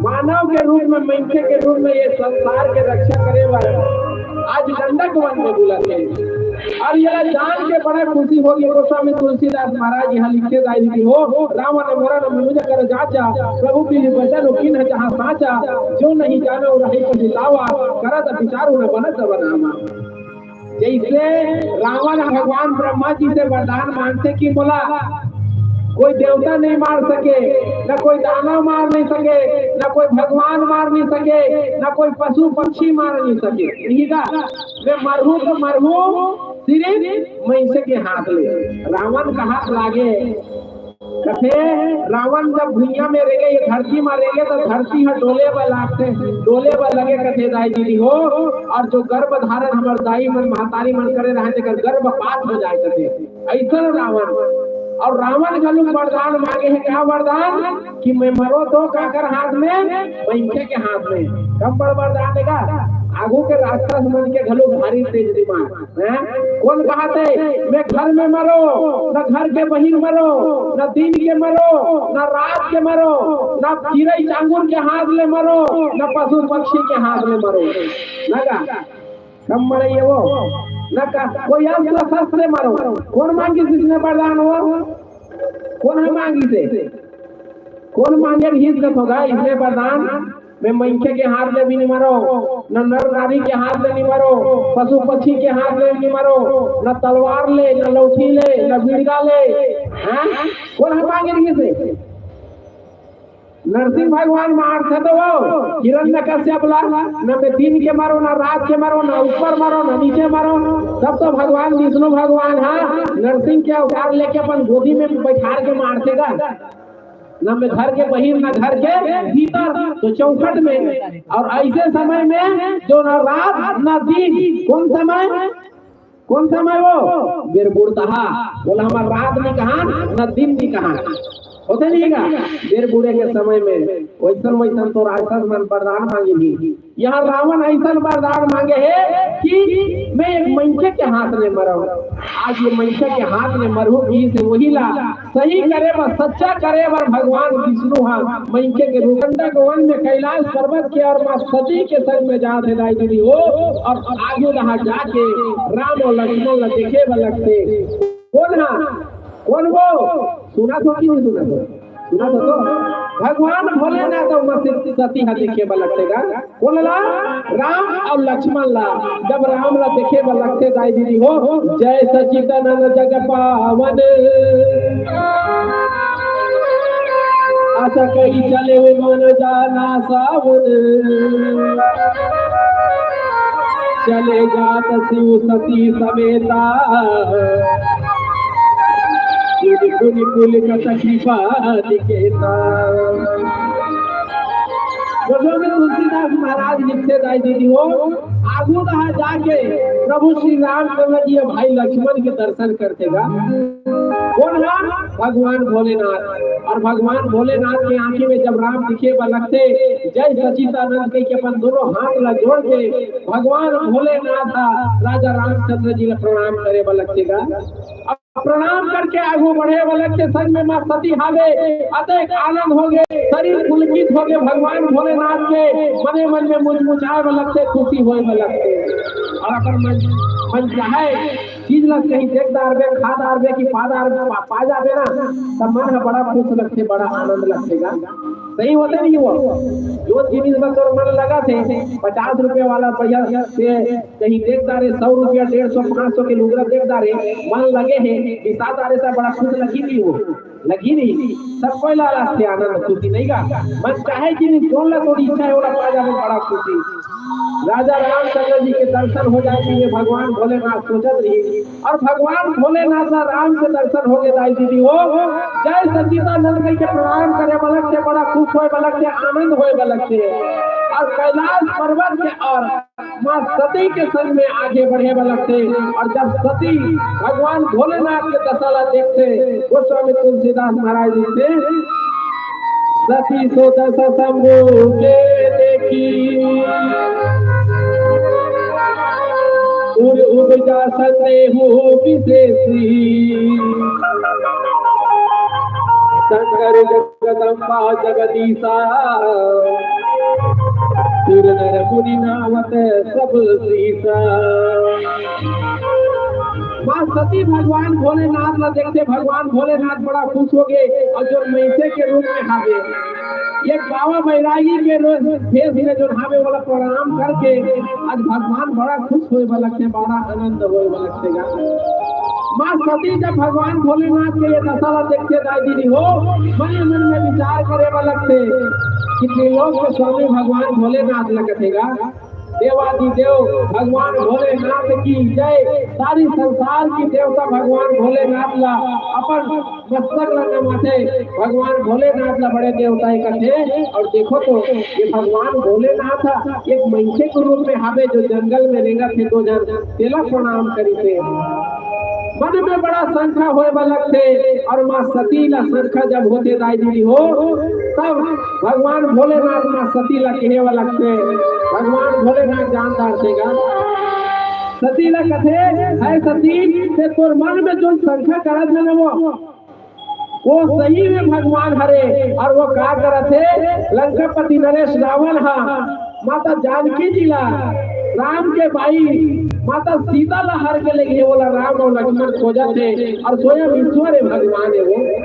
मानव के रूप में, मइनखे के रूप में ये संसार के रक्षा करे बर आज दंडक वन में बुलत हे। और ये जान के बड़ा खुशी हो गे। गोस्वामी तुलसीदास महाराज यहाँ लिखे, दाई दीदी हो, "रावण मरण मनुज कर जाचा, प्रभु बिनु बचन कीन्ह जहाँ साचा, जो नहीं जानो रहे पछतावा, करत विचारु न बनत बनावा।" जैसे रावण भगवान ब्रह्मा जी से वरदान मांगथे कि मोला कोई देवता नहीं मार सके, न कोई दानव मार नहीं सके, न कोई भगवान मार नहीं सके, न कोई पशु पक्षी मार नहीं सके, यही का? मैं मरहूं तो मरहूं सिर्फ मइनसे के हाथ ले। रावण का हाथ लागे, कथे, रावण जब भुइयां में रेंगे, ये धरती में रेंगे, तो धरती ह डोले बर लागथे, डोले बर लगे, कथे, दाई दीदी हो। और जो गर्भ धारण हमर दाई मन, महतारी मन करे रहय, तेकर गर्भपात हो जाय, कथे, अइसन रावण। अउ रावण घलो वरदान मांगे हे, का वरदान? कि मैं मरो तो काकर हाथ में? मइनखे के हाथ में। कम बड़ वरदान हे का? आगू के राक्षस मन के घलो भारी तेज दिमाग, हैं? कोन कहत हे, मैं घर में मरो, न घर के बहिर मरो, न दिन के मरो, न रात के मरो, न चिरई चांगुर के हाथ ले मरो, न पशु पक्षी के हाथ ले मरो। न का? कम मरइया वो, न का, कोई अस्त्र शस्त्र से मरो। कोन मांगिस इसने वरदान हो? कोन ह मांगिस हे? कोन मांगे रहिस कथो गा इसने वरदान? मैं मइनखे के हाथ ले भी नइ मरो, न नर नारी के हाथ ले नइ मरो, पशु पक्षी के हाथ ले नइ मरो, न तलवार ले, न लौठी ले, न बिड़गा ले। हाँ? कोन ह मांगे रहिस हे? नरसिंह भगवान मारथे तो वो हिरण्यकश्यप ला, न मैं दिन के मरो, न रात के मरो, न ऊपर मरो, न नीचे मरो। तब तो भगवान विष्णु भगवान ह नरसिंह के अवतार लेके अपन गोदी में बैठार के मारथे गा। न मैं घर के बहिर, न घर के भीतर, तो चौखट में। अउ अइसे समय में जो न रात न दिन, कोन समय? कोन समय वो? बेर बुड़तहा। बोला, हमर रात नइ कहान, न दिन नइ कहान। होथे नहीं का? बेर बुड़े के समय में वइसन वइसन तो राक्षस मन वरदान मांगे ही। यहाँ रावण अइसन वरदान मांगे हे कि मैं एक मइनखे के हाथ ले मरहूं। आज ये मइनखे के हाथ ले मरहूं, कि से वही ला सही करे बर, सच्चा करे बर भगवान विष्णु ह मइनखे के रूप अंडा के वन में कैलाश पर्वत के अउ माँ सती के संग में जात हे दाई दीदी हो। अउ आगू रहा जाके राम अउ लक्ष्मण ला देखे बर लगथे। कोन ह? कोन वो? सुनत हो कि नइ सुनत हो? सुनत हो तो? भगवान भोलेनाथ अउ माँ सती ह देखे बर लगथे गा। कोन ला? राम अउ लक्ष्मण ला। जब राम ला देखे बर लगथे दाई दीदी हो, जय सच्चिदानंद जग पावन, अस कहि चले मन जाना सावन, चले जात शिव सती समेता, कुल कुल कुल कत कृपा निकेता। गोस्वामी तुलसीदास महाराज लिखथे दाई दीदी हो, आगू रहा जाके प्रभु श्री रामचंद्र जी अउ भाई लक्ष्मण के दर्शन करथे गा। कोन ह? भगवान भोलेनाथ। अउ भगवान भोलेनाथ के आंखी में जब राम दिखे बर लगथे, जय सच्चिदानंद कहि के अपन दोनों हाथ ला जोड़ के भगवान भोलेनाथ ह राजा रामचंद्र जी ला प्रणाम करे बर लगथे गा। प्रणाम करके आगू बढ़े बर लगथे, संग में माँ सती हावे, अतेक आनंद होगे, शरीर पुलकित होगे, भगवान भोलेनाथ के मने मन में मुचमुचाए बर लगथे, खुशी होए बर लगथे। अउ अपन मन, मन चाहे चीज ला कहीं देख डारबे, खा डारबे कि पा डारबे, पा, पा जाबे ना, तब मन ह बड़ा खुश लगथे, बड़ा आनंद लगथे गा। सही होथे नहीं वो? जो जिनिस में तोर मन लगथे, पचास रुपया वाला भैया से कहीं देख डारे, सौ रुपया, डेढ़ सौ, पाँच सौ के लुगरा देख डारे, मन लगे हे, बिसा डारे त बड़ा खुश लगही नहीं वो, लगही नहीं। सब कोई ला लगथे आनंद खुशी नहीं गा। मन चाहे जिनिस जोन ला तोर इच्छा हे, ओला पा जाबे बड़ा खुशी। राजा रामचंद्र जी के दर्शन हो जाए, ये भगवान भोलेनाथ सोचत रही। अउ भगवान भोलेनाथ ला राम के दर्शन होगे दाई दीदी हो, जय सच्चिदानंद कहि के प्रणाम करे बर लगथे, बड़ा खुश होए बर लगथे, आनंद होए बर लगथे। अउ कैलाश पर्वत के अउ माँ सती के संग में आगे बढ़े बर लगथे। अउ जब सती भगवान भोलेनाथ के दशा ला देखथे, गोस्वामी तुलसीदास महाराज लिखथे, सती सो दशा शंभु के देखी, उर उपजा संदेहु विशेषी। शंकर जगदम्बा जगदीशा, सुर नर मुनि नावत सब शीशा। माँ सती भगवान भोलेनाथ ला देखथे, भगवान भोलेनाथ बड़ा खुश होगे अउ जो मइनखे के रूप में हावे, एक बाबा बैरागी के रूप, भेष में जो हावे, ओला प्रणाम करके आज भगवान बड़ा खुश होए बर लगथे, बड़ा आनंद होए बर लगथे गा। माँ सती जब भगवान भोलेनाथ के ये दशा ला देखथे दाई दीदी हो, मन ही मन में विचार करे बर लगथे कि त्रिलोक के स्वामी भगवान भोलेनाथ ला कथे गा, देवादिदेव भगवान भोलेनाथ की जय। सारी संसार की देवता भगवान भोलेनाथ ला अपन मस्तक ला नमाथे, भगवान भोलेनाथ ला बड़े देवता ही कथे। अउ देखो तो ये भगवान भोलेनाथ ह एक मइनखे के रूप में हावे, जो जंगल में रेंगत हे दो झन, तेला प्रणाम करिथे। मन में बड़ा शंका होए बर लगथे। और माँ सती ला शंका जब होथे दाई दीदी हो, तब भगवान भोलेनाथ माँ सती ला कहे बर लगथे। भगवान भोलेनाथ जानत हे गा, सती ला कथे, "हे सती, ते तोर मन में जो शंका करत हे ना वो, वो सही में भगवान हरे।" और वो का करत हे? लंकापति नरेश रावण हा माता जानकी जी ला, राम के बाई माता सीता ला हर के लेगे, ओला राम और लक्ष्मण खोजत हे। और स्वयं ईश्वर हे, भगवान हे वो।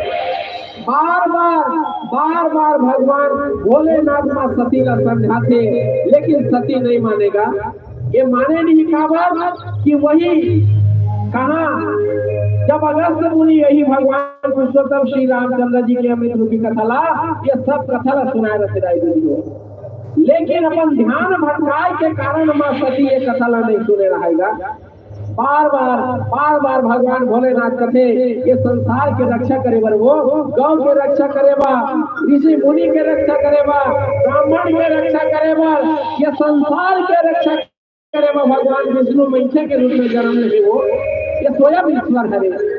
बार बार, बार बार भगवान भोलेनाथ माँ सती ला समझाथे, लेकिन सती नहीं माने गा। ये माने नहीं, काबर कि वही कहा, जब अगस्त मुनि यही भगवान पुरुषोत्तम श्री रामचंद्र जी के अमृत रूपी कथा ला, ये सब कथा ला सुनाए रहते रहे दीदी हो। लेकिन अपन ध्यान भटकाए के कारण माँ सती ये कथा ला नहीं सुने रहेगा। बार बार, बार बार भगवान भोलेनाथ कथे, ये संसार के रक्षा करे बर, वो गौ के रक्षा करे बर, ऋषि मुनि के रक्षा करे बर, ब्राह्मण के रक्षा करे बर, ये संसार के रक्षा करे बर भगवान विष्णु मइनसे के रूप में जन्म लेहे वो, ये स्वयं ईश्वर हरे।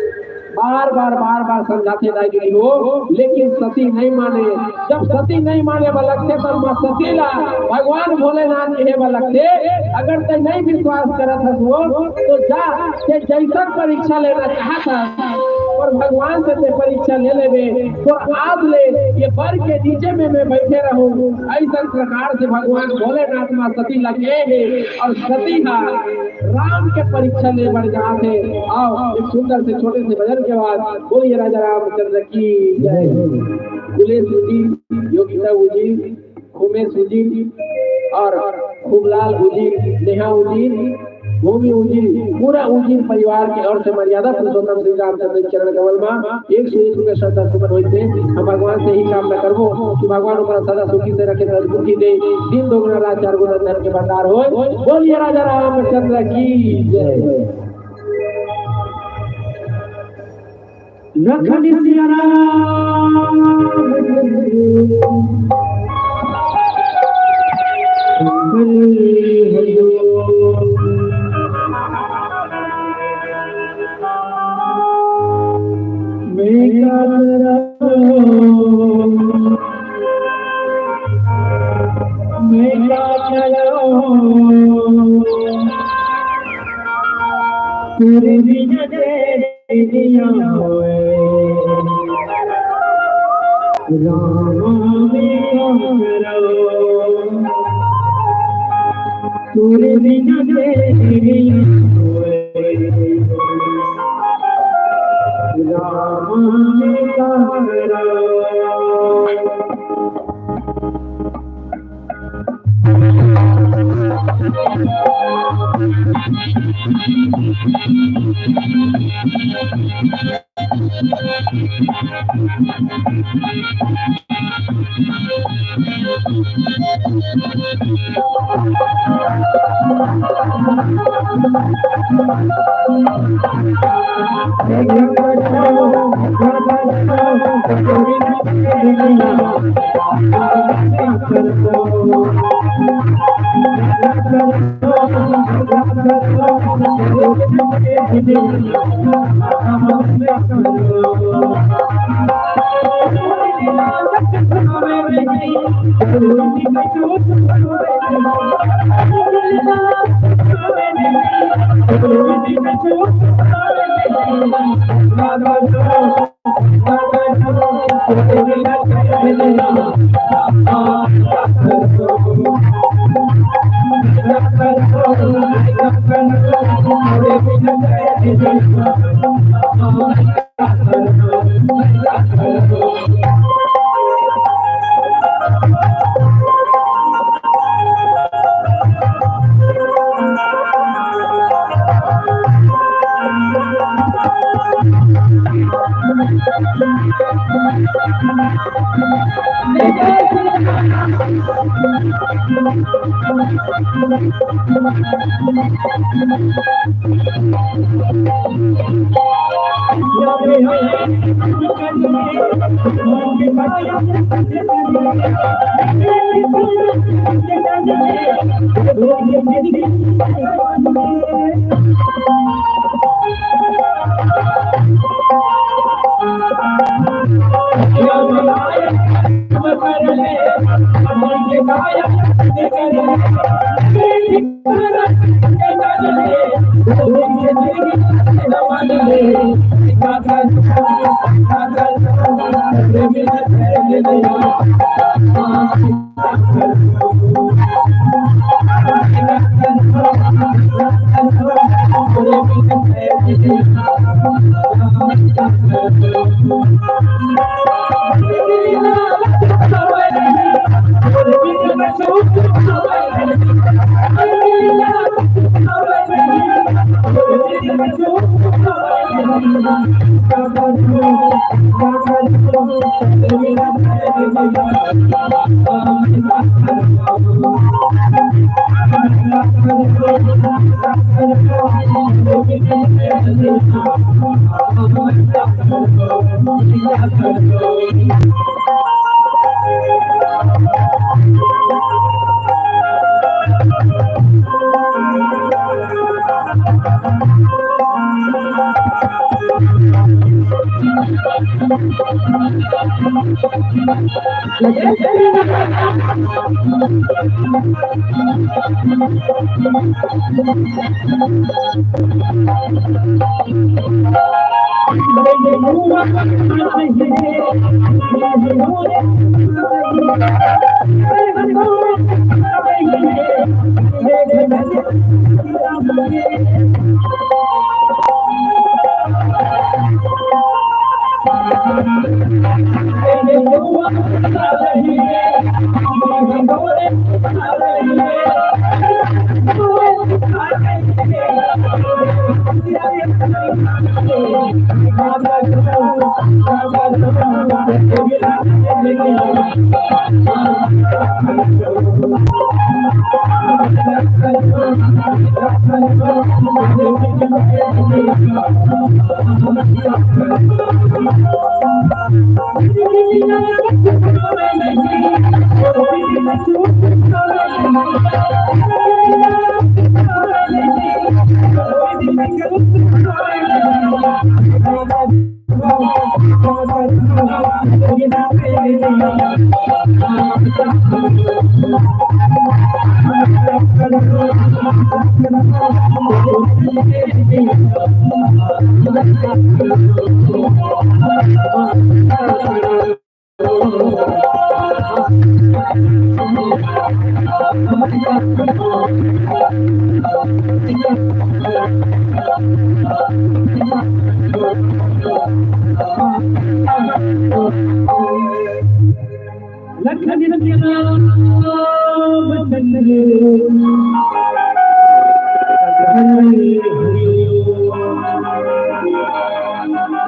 बार बार, बार बार समझाथे दाई दीदी हो, लेकिन सती नहीं माने। जब सती नहीं माने बर लगथे, तब माँ सती ला भगवान भोलेनाथ कहे बर लगथे, "अगर ते नहीं विश्वास करत हस वो, तो जा, ते जैसन परीक्षा लेना चाहत हस, और भगवान से ते परीक्षा ले लेबे, तो आज ले ये बर के नीचे में मैं बैठे रहूं।" ऐसन प्रकार से भगवान भोलेनाथ माँ सती ला कहे हे, और सती हा राम के परीक्षा ले बर जात हे। आओ, एक सुंदर से छोटे से भजन के बाद बोलिए राजा रामचंद्र की जय। कुलेश उजीर, योगिता उजीर, उमेश उजीर और खूबलाल उजीर, नेहा उजीर, भूमि उजीर, पूरा उजीर परिवार के ओर से मर्यादा पुरुषोत्तम श्री रामचंद्र के चरण कमल मा एक सौ एक रुपया श्रद्धा सुमन होइसे। हम भगवान से ही कामना करबो कि भगवान ओकरा सदा सुखी से रखे, सद्बुद्धि दे, दिन दोगुना रात चार गुना धन के भंडार होए। बोलिए राजा रामचंद्र की जय। लखन सिया राम मैं क्या करूं, मैं क्या करूं, तेरे बिना तेरे बिना होए। राम मैं क्या करूं, तेरे बिना तेरे बिना होए। राम मैं क्या करूं।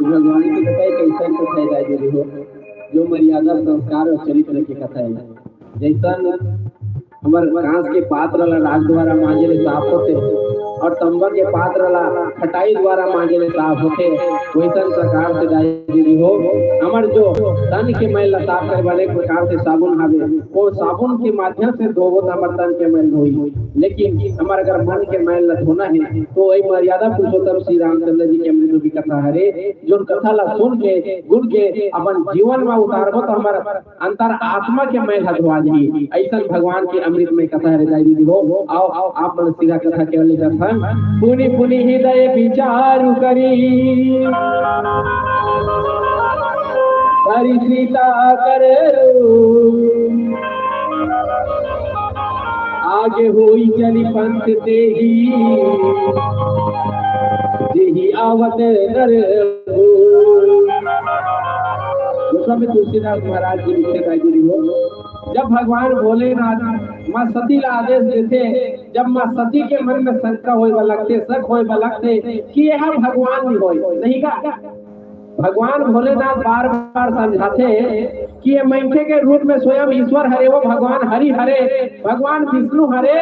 भगवान की कथा एक ऐसा कथा है, दाई दीदी हो, जो मर्यादा, संस्कार और चरित्र की कथा है। जैसन हमर कांस के पात्र ला राज द्वारा मांजे ले साफ होथे और तंबा के पात्र ला खटाई द्वारा मांजे ले साफ होथे, वैसन प्रकार से दाई दीदी हो, हमर जो तन के मैल ला साफ करे वाले एक प्रकार से साबुन हावे, वो साबुन के माध्यम से धोबो त हमर तन के मैल धोई। लेकिन हमर अगर मन के मैल ला धोना है, तो वही मर्यादा पुरुषोत्तम श्री रामचंद्र जी के अमृत रूपी कथा हरे, जो कथा ला सुन के, गुण के अपन जीवन में उतारबो, तो हमर अंतर आत्मा के मैल ह धोआ जाही। अइसन भगवान के अमृतमय कथा हरे दाई दीदी हो। आओ, आओ, आप मन सीधा कथा के ओर ले जाथन। पुनि पुनि हृदय विचारु करी, करी सीता कर रो। आगे होई चली पंथ तेहि, जेहि आवत नर हो। गोस्वामी तुलसीदास महाराज जी लिखथे, दाई दीदी हो, जब भगवान भोलेनाथ माँ सती ला आदेश देथे, जब माँ सती के मन में शंका होए बर लगथे, शक होए बर लगथे कि यह भगवान नहीं होए, नहीं का? भगवान भोलेनाथ बार-बार समझाथे कि ये मनखे के रूप में स्वयं ईश्वर हरे, वो भगवान हरि हरे, भगवान विष्णु हरे,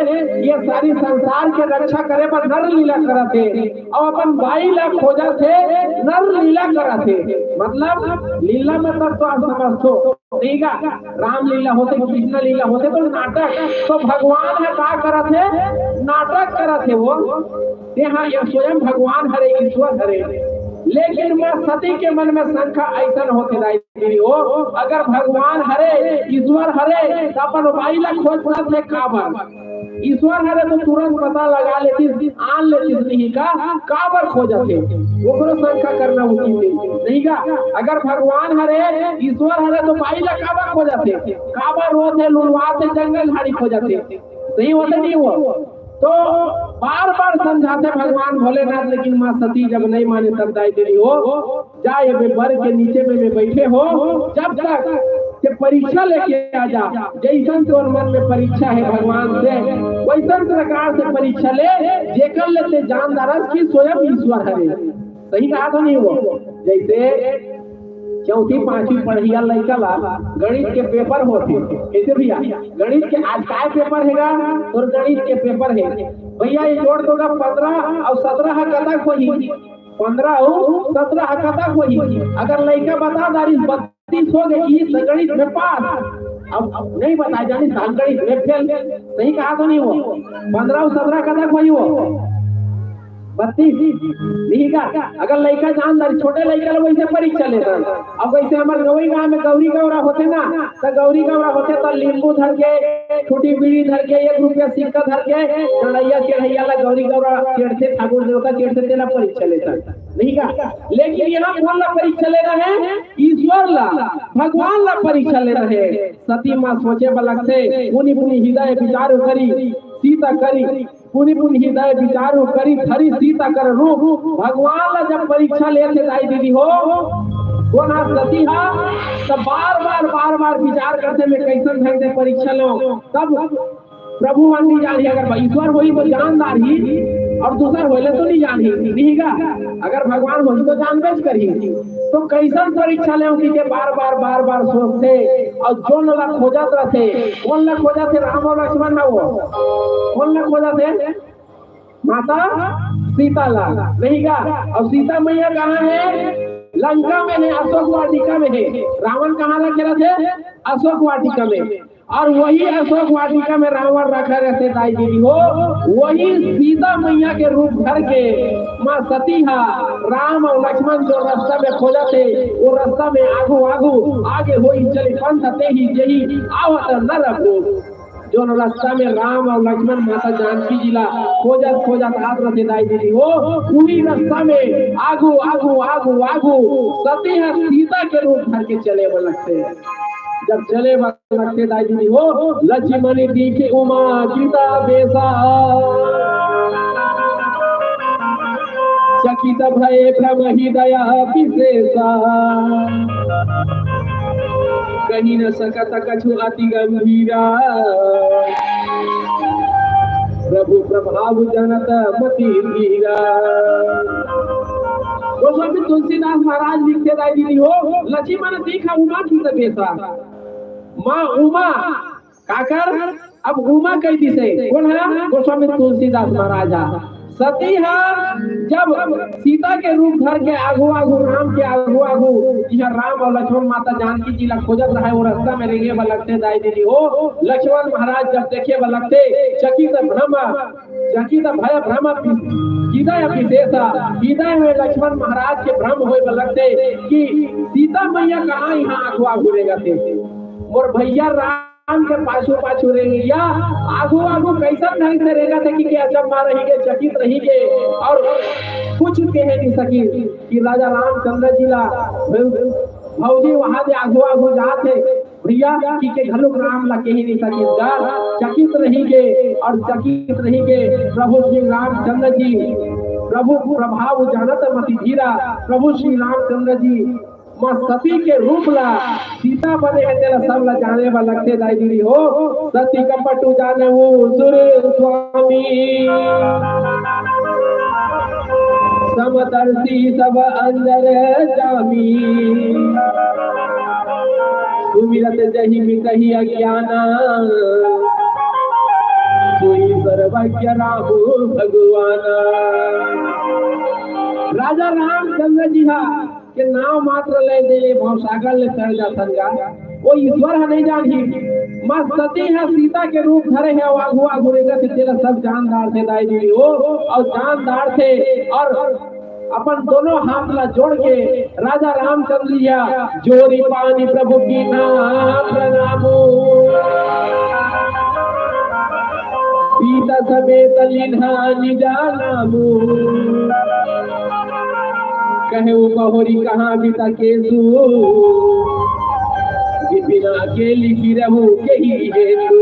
ये सारी संसार के रक्षा करे बर नर लीला करत हे, अउ अपन बाई ला खोजत हे, नर लीला करत हे। मतलब लीला मतलब तो आप समझथो, ठीक है? राम लीला होथे, कृष्ण लीला होथे, तो नाटक। तो भगवान ह का करत हे? नाटक करत हे वो। ते हा ये स्वयं भगवान हरे, ईश्वर हरे। लेकिन माँ सती के मन में शंका अइसन होथे दाई दीदी हो, अगर भगवान हरे, ईश्वर हरे, त अपन बाई ला खोजथे काबर? ईश्वर हरे तो तुरंत पता लगा लेतिस, आन लेतिस नहीं का? काबर खोजथे? ओकरो शंका करना उचित हे, नहीं का? अगर भगवान हरे, ईश्वर हरे तो बाई ला काबर खोजथे? काबर रोथे, लुलवाथे, जंगल झाड़ी खोजथे? सही होथे नहीं हो? तो बार बार समझाथे भगवान भोलेनाथ, लेकिन माँ सती जब नहीं माने तब दाई दीदी हो, जा ये बर के नीचे में, में बैठे हो, जब तक के परीक्षा लेके आ जा, जैसन तोर मन में परीक्षा हे भगवान से, वैसन प्रकार से परीक्षा ले, जेकर ले ते जान डारस कि स्वयं ईश्वर हरे। सही कहा तो नहीं हो? जैसे चौथी पांचवी पढ़इया लइका ला गणित के पेपर होथे, कैसे भैया? गणित के आज काय पेपर हेगा? तोर गणित के पेपर हे भैया, ये जोड़ दोगा पंद्रह अउ सत्रह ह कतक होही? पंद्रह अउ सत्रह ह कतक होही? अगर लइका बता डारिस बत्तीस हो गे, ई त गणित में पास। अब, अब नहीं बताए जानिस त गणित में फेल। सही कहा तो नहीं हो? पंद्रह अउ सत्रह कतक होही हो? बत्तीस। नहीं का? अगर लइका जान डारिस, छोटे लइका ला वैसे परीक्षा लेथन। अब वैसे हमर गौरी गांव में गौरी गौरा होथे ना, त गौरी गौरा होथे त नींबू धर के, फूटी बीड़ी धर के, एक रुपया सिक्का धर के, चढ़ैया चढ़ैया ला गौरी गौरा चढ़थे, ठाकुर देवता चढ़थे, तेला परीक्षा लेथन। नहीं का? लेकिन यहाँ कोन ला परीक्षा लेना हे? ईश्वर ला, भगवान ला परीक्षा लेना हे। सती माँ सोचे बर लगथे, पुनि पुनि हृदय विचार करी, सीता करी, पुनि पुनि हृदय विचार करी, धरी सीता कर रूप। भगवान ला जब परीक्षा लेथे दाई दीदी हो, कोन ह? सती हा, त बार बार, बार बार विचार करथे, मैं कैसन ढंग से परीक्षा लूं। तब प्रभु मन नहीं जानही, अगर ईश्वर होही तो जान डारही, अउ दूसर होले तो नहीं जानही, नहीं का? अगर भगवान होही तो जानबेच करही। तो कैसन परीक्षा लेहूं कि के बार बार, बार बार सोचथे अउ जोन ला खोजत रथे। कोन ला खोजथे? राम अउ लक्ष्मण ला। वो कोन ला खोजथे? माता सीता ला, नहीं का? अउ सीता मैया कहाँ हे? लंका में हे, अशोक वाटिका में हे। रावण कहाँ ला घेरत हे? अशोक वाटिका में। अउ वही अशोक वाटिका में रावण रखे रहिथे दाई दीदी हो, वही सीता मैया के रूप धर के माँ सती हा राम अउ लक्ष्मण जो रस्ता में खोजथे, वो रस्ता में आगू आगू आगे होई चले पंथ तेहि जेहि आवत नर को। जोन रस्ता में राम अउ लक्ष्मण माता जानकी जी ला खोजत खोजत आत रहिथे दाई दीदी हो, उही रस्ता में आगू आगू आगू आगू सती हा सीता के रूप धर के चले बर लगथे। जब चले बर लगथे दाई दीदी हो, लक्ष्मण दिखे उमा कृता बेसा, चकित भय भ्रम हृदय विशेषा, कहि न सकत कछु अति गंभीरा, प्रभु प्रभाव जानत मति धीरा। गोस्वामी तुलसीदास महाराज लिखथे दाई दीदी हो, लक्ष्मण दिखे उमा कृता बेसा, माँ उमा काकर, अब उमा कहि दिसे, कोन ह? गोस्वामी तुलसीदास महाराज ह। सती ह जब सीता के रूप धर के आगू आगू राम के आगू आगू इहाँ राम अउ लक्ष्मण माता जानकी जी ला खोजत रहय, वो रस्ता में रेंगे बर लगथे दाई दीदी हो। लक्ष्मण महाराज जब देखे बर लगथे, चकित भ्रम, चकित भय भ्रम हृदय विशेष, हृदय में लक्ष्मण महाराज के भ्रम होय बर लगथे कि सीता मैया कहाँ इहाँ आगू आगू रेंगत हे, मोर भैया राम राम के पाछू पाछू रेंगइया आगू आगू कैसन ढंग से रेंगत हे कि, कि अचंभा रहिगे, चकित रहिगे अउ कुछ कहे नहीं सकिस कि राजा रामचंद्र जी ला भौजी वहां दे आगू आगू जात हे भैया, कि के घलोक राम ला कहि नहीं सकिस गा, चकित रहिगे अउ चकित रहिगे। प्रभु श्री रामचंद्र जी, प्रभु प्रभाव जानत मति धीरा, प्रभु श्री रामचंद्र जी माँ सती के रूप ला सीता बने हे तेला सब ला जाने बर लगथे दाई दीदी हो। सती कपट जानहु सुर स्वामी, समदर्शी सब अंदर जामी। सुमिरत जहि मिटहि अज्ञाना, सोई सर्वज्ञ राम भगवाना। राजा रामचंद्र जी हा के नाव मात्र ले दे ले भवसागर ले तर जाथन गा, वो ईश्वर ह नहीं जानही। माँ सती ह सीता के रूप धरे हे, अउ आगू आगू रेंगत हे, तेला सब जान डारथे दाई दीदी हो, अउ जान डारथे अउ अपन दोनों हाथ ला जोड़ के राजा रामचंद्र या जोरी पानी प्रभु की ना प्रणामो, सीता समेत लिन्हा निजा नामो। कहे वो बहोरी कहाँ बिता केसु, बिपिना के लिखी रहू के ही हेतु।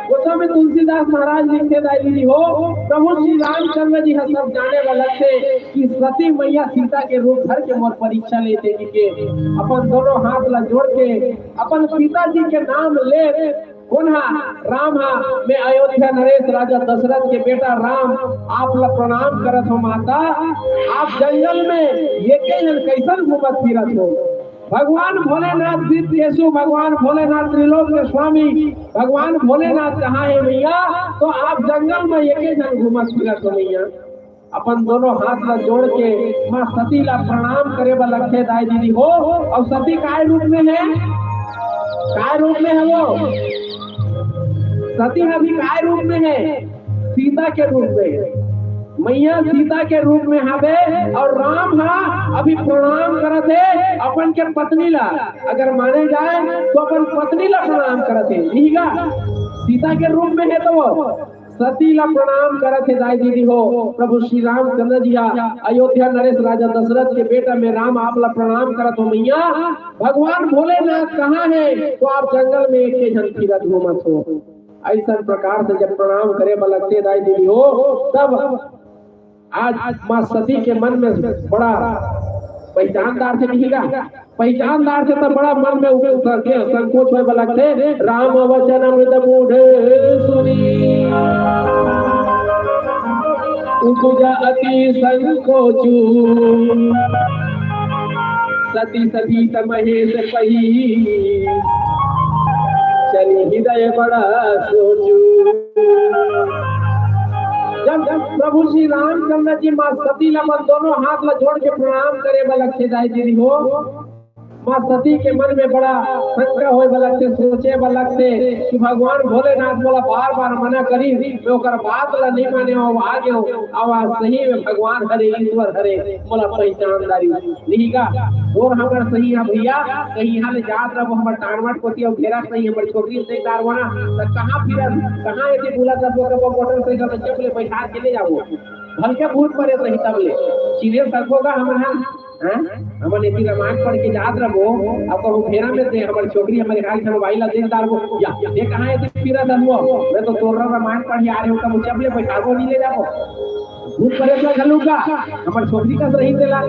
वो समय तुलसीदास महाराज लिखथे दाई दीदी हो, प्रभु श्री रामचंद्र जी ह सब जाने वाला थे कि सती मैया सीता के रूप धर के मोर परीक्षा लेथे जी के अपन दोनों हाथ ला जोड़ के अपन पिताजी के नाम ले, कोन हा? राम हा। मैं अयोध्या नरेश राजा दशरथ के बेटा राम, आप ला प्रणाम करत हो माता। आप जंगल में एके जन कैसन घूमत फिरत हो? भगवान भोलेनाथ, विप्र केशु, भगवान भोलेनाथ त्रिलोक के स्वामी, भगवान भोलेनाथ कहाँ है मैया? तो आप जंगल में एके जन घूमत फिरत हो मैया। अपन दोनों हाथ ला जोड़ के माँ सती ला प्रणाम करे बर लगथे दाई दीदी हो। और सती काय रूप में है? काय रूप में है वो? सती अभी काय रूप में है? सीता के रूप में। मैया सीता के रूप में हवे और राम हा अभी प्रणाम करत हे अपन के पत्नी ला। अगर माने जाए तो अपन पत्नी ला प्रणाम करत हे, ठीक है? सीता के रूप में है तो वो सती ला प्रणाम करत हे दाई दीदी हो। प्रभु श्री रामचंद्र जी हा अयोध्या नरेश राजा दशरथ के बेटा में राम आप ला प्रणाम करत हो मैया। भगवान भोलेनाथ कहाँ है? तो आप जंगल में एके जन फिरत घूमत हो। ऐसन प्रकार से जब प्रणाम करे बर लगथे दाई दीदी हो, तब आज माँ सती के मन में बड़ा पहचानदार से दिखेगा। पहचानदार से तो बड़ा मन में उठे उठा के संकोच होए वाला थे। राम वचन मृत मूढ़ सुनी, उपजा अति संकोचु। सती सती तमहेश पही, चली हृदय बड़ा सोचू। जब, जब प्रभु श्री रामचंद्र जी माँ सती ला अपन दोनों हाथ ला जोड़ के प्रणाम करे वाला थे दाई दीदी हो, माँ सती के मन में बड़ा शंका होए वाला थे, सोचे वाला थे कि भगवान भोलेनाथ मोला बार बार मना करी, मैं ओकर बात ला नहीं माने, अब आ गयो, अब आज सही में भगवान हरे, ईश्वर हरे, मोला पहचानदारी। लिहिका, और हमर सही है भैया, कहीं यहाँ ले जात रहो, हमर टानवट कोती और घेरा सही, हमर छोकरी से डारवाना, तो कहाँ फिर, कहाँ ये बोला था, तो कब मोटरसाइकिल में चपले बैठा के ले जाओ, भलके भूत परे सही तब ले, चीने सरको का हमर हाँ, हैं? हमन एती रामायण पढ़ के जात रहो, अब कहूँ घेरा में से हमर छोकरी हमर खाली हम भाई ला देख डारबो, या, ये कहाँ एती फिरत हलुआ, मैं तो तोर रामायण पढ़ के आ रहे हो, कब चपले बैठाबो नहीं ले जाबो, भूत परे से घलू का, हमर छोकरी कस रही तेला।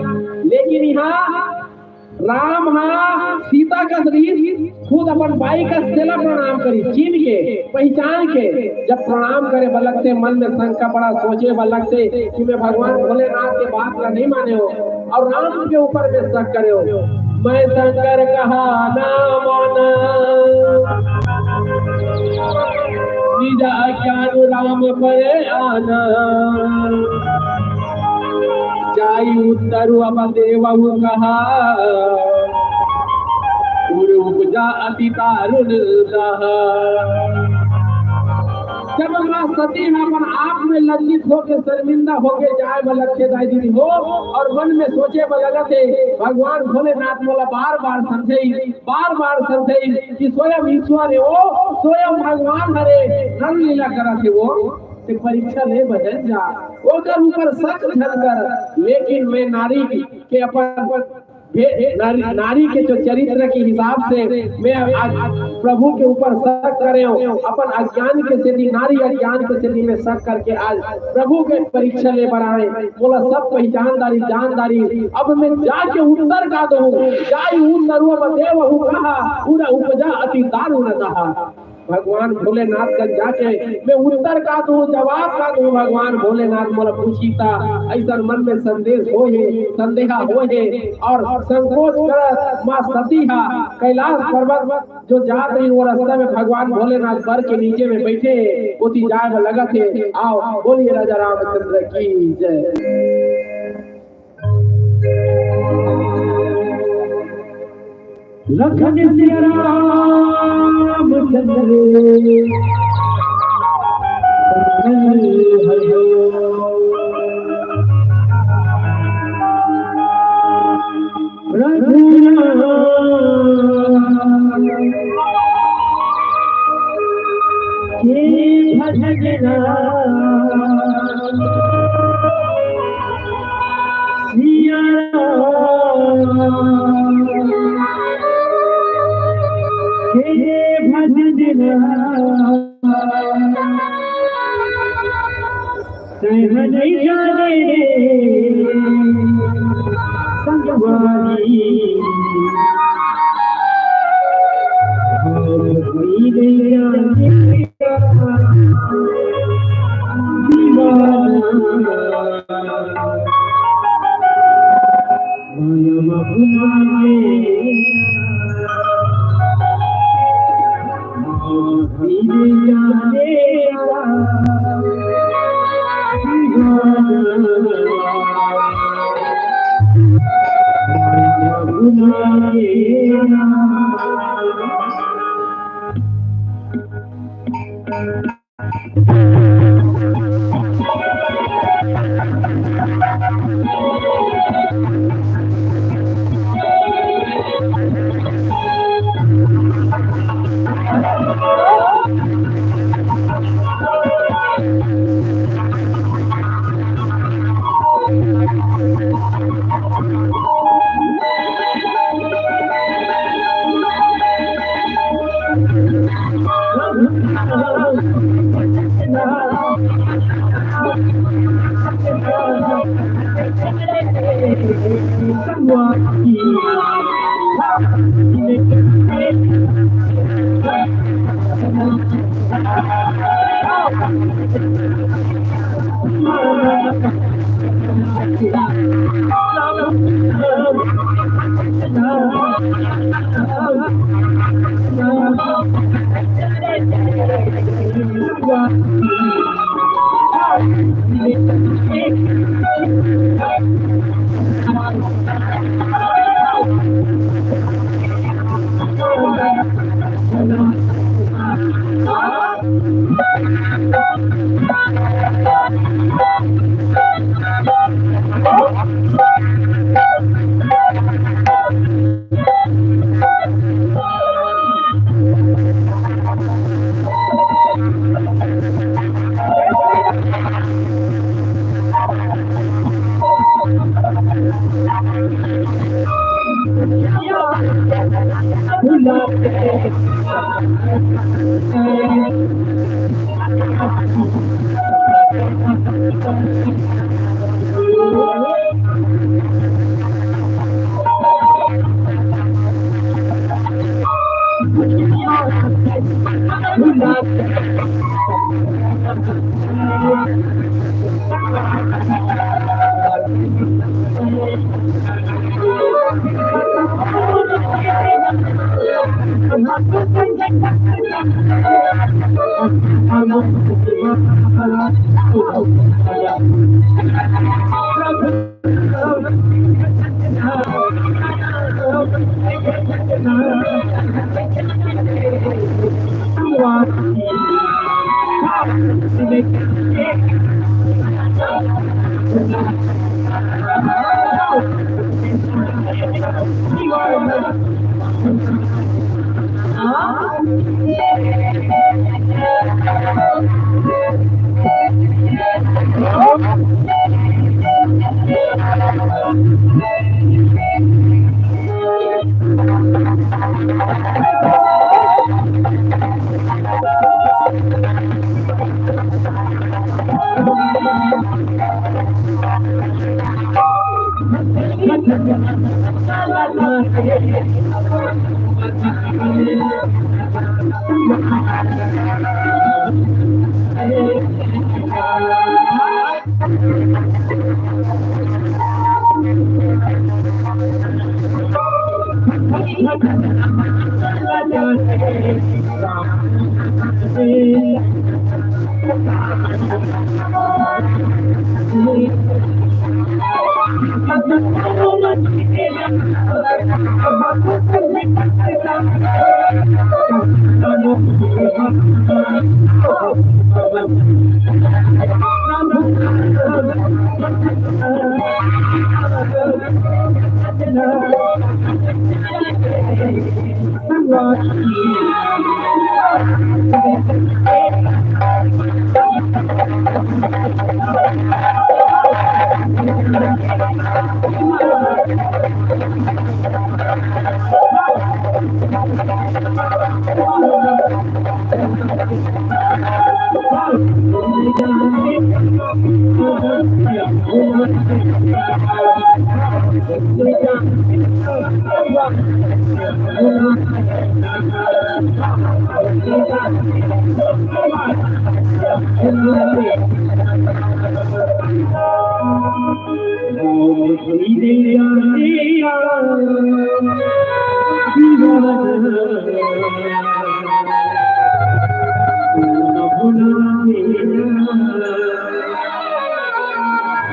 लेकिन यहाँ राम हा सीता कस रही, खुद अपन बाई कस तेला प्रणाम करी, चिन्ह के, पहचान के। जब प्रणाम करे बलक से मन में शंका पड़ा, सोचे बलक से कि मैं भगवान भोलेनाथ के बात ला नहीं माने हो और राम के ऊपर में शक करे हो। मैं शंकर कहा ना माना, निज अज्ञान राम पर आना। जाई उत्तर अब देवहु कहा, उर उपजा अति दारुण दहा। जब माँ सती ह अपन आप में लज्जित होके, शर्मिंदा होके जाए बर लगथे दाई दीदी हो, और मन में सोचे बर लगत हे, भगवान भोलेनाथ मोला बार बार समझई, बार बार समझई कि स्वयं ईश्वर हे वो, स्वयं भगवान हरे, नर लीला करत हे वो, ते परीक्षा ले बदल जा, ओकर ऊपर शक झन कर। लेकिन मैं नारी के अपन भे-, नारी, नारी के जो चरित्र के हिसाब से मैं आज प्रभु के ऊपर शक करे हूँ, अपन अज्ञान के सेती, नारी अज्ञान के सेती मैं शक करके आज प्रभु के परीक्षा ले बर आए। मोला सब पहचानदारी, जानदारी, अब मैं जाके उत्तर का दूँ, जाई उत्तर अब देवहु कहा, पूरा उपजा अति दारुण दहा। भगवान भोलेनाथ का जाके मैं उत्तर का दूँ, जवाब का दूँ, भगवान भोलेनाथ मोला पूछी ता, ऐसा मन में संदेश हो हे, संदेहा हो हे, और संकोच करत माँ सती हा कैलाश पर्वत जो जात रही, वो रास्ता में भगवान भोलेनाथ बर के नीचे में बैठे, ओती जाए में लगत हे। आओ, बोलिए राजा रामचंद्र की जय। लखन सिया रामचंद्र, लखन हरिओम। तैं ह नइ जाने रे संगवारी, होई नइ जाने दीवाना।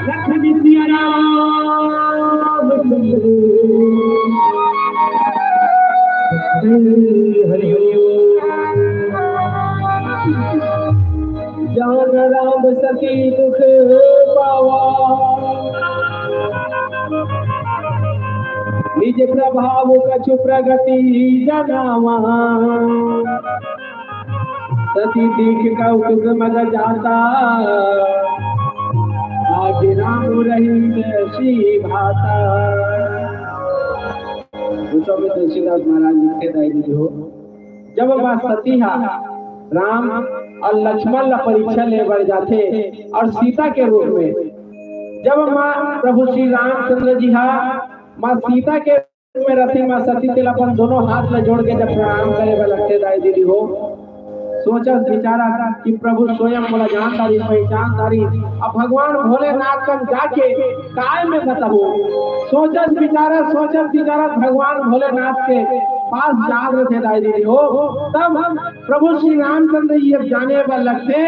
लखन सिया राम। हरि ओम। जान राम सती दुख पावा, निज प्रभाव कछु प्रगति जनावा। सती देख कौतुक मग जाता, आगे राम रही श्री भाता। गोस्वामी तुलसीदास महाराज लिखथे, दाई दीदी हो, जब माँ सती हा राम और लक्ष्मण ला परीक्षा ले बर जाथे और सीता के रूप में जब माँ प्रभु श्री रामचंद्र जी हा माँ सीता के में रथे, माँ सती तेला अपन दोनों हाथ ला जोड़ के जब प्रणाम करे बर लगथे, दाई दीदी हो, सोचस बिचारस कि प्रभु स्वयं मोला जानत हे, पहचानत हे। अब भगवान भोलेनाथ कन जाके काय में बताहूँ। सोचस बिचारस, सोचस बिचारस भगवान भोलेनाथ के पास जात रथे, दाई दीदी हो। तब प्रभु श्री रामचंद्र जी अब जाने बर लगथे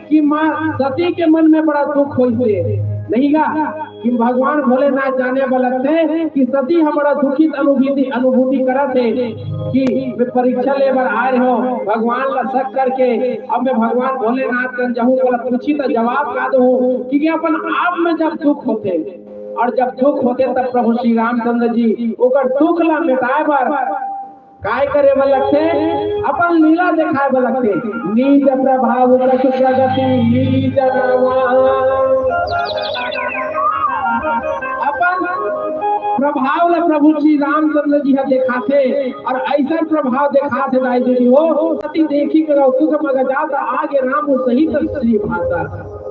कि माँ सती के मन में बड़ा दुख होइस हे, नहीं गा? कि भगवान भोलेनाथ जाने बर लगथे कि सती ह बड़ा दुखित अनुभूति, अनुभूति करत हे कि मैं परीक्षा ले बर आए हो, भगवान ला शक करके अब मैं भगवान भोलेनाथ कन जाहूँ, ओला पूछी त जवाब का दूँ, कि अपन आप में जब दुख होथे और जब दुख होथे तब प्रभु श्री रामचंद्र जी ओकर दुख ला मिटाए बर काय करे बर लगथे? अपन लीला देखाए बर लगथे। निज प्रभाव कछु प्रगति जनावा। अपन प्रभाव ला प्रभु श्री रामचंद्र जी ह देखाथे और ऐसा प्रभाव देखाथे, दाई दीदी हो, सती देखी के कौतुक मग जाता, आगे राम सहित श्री भाता।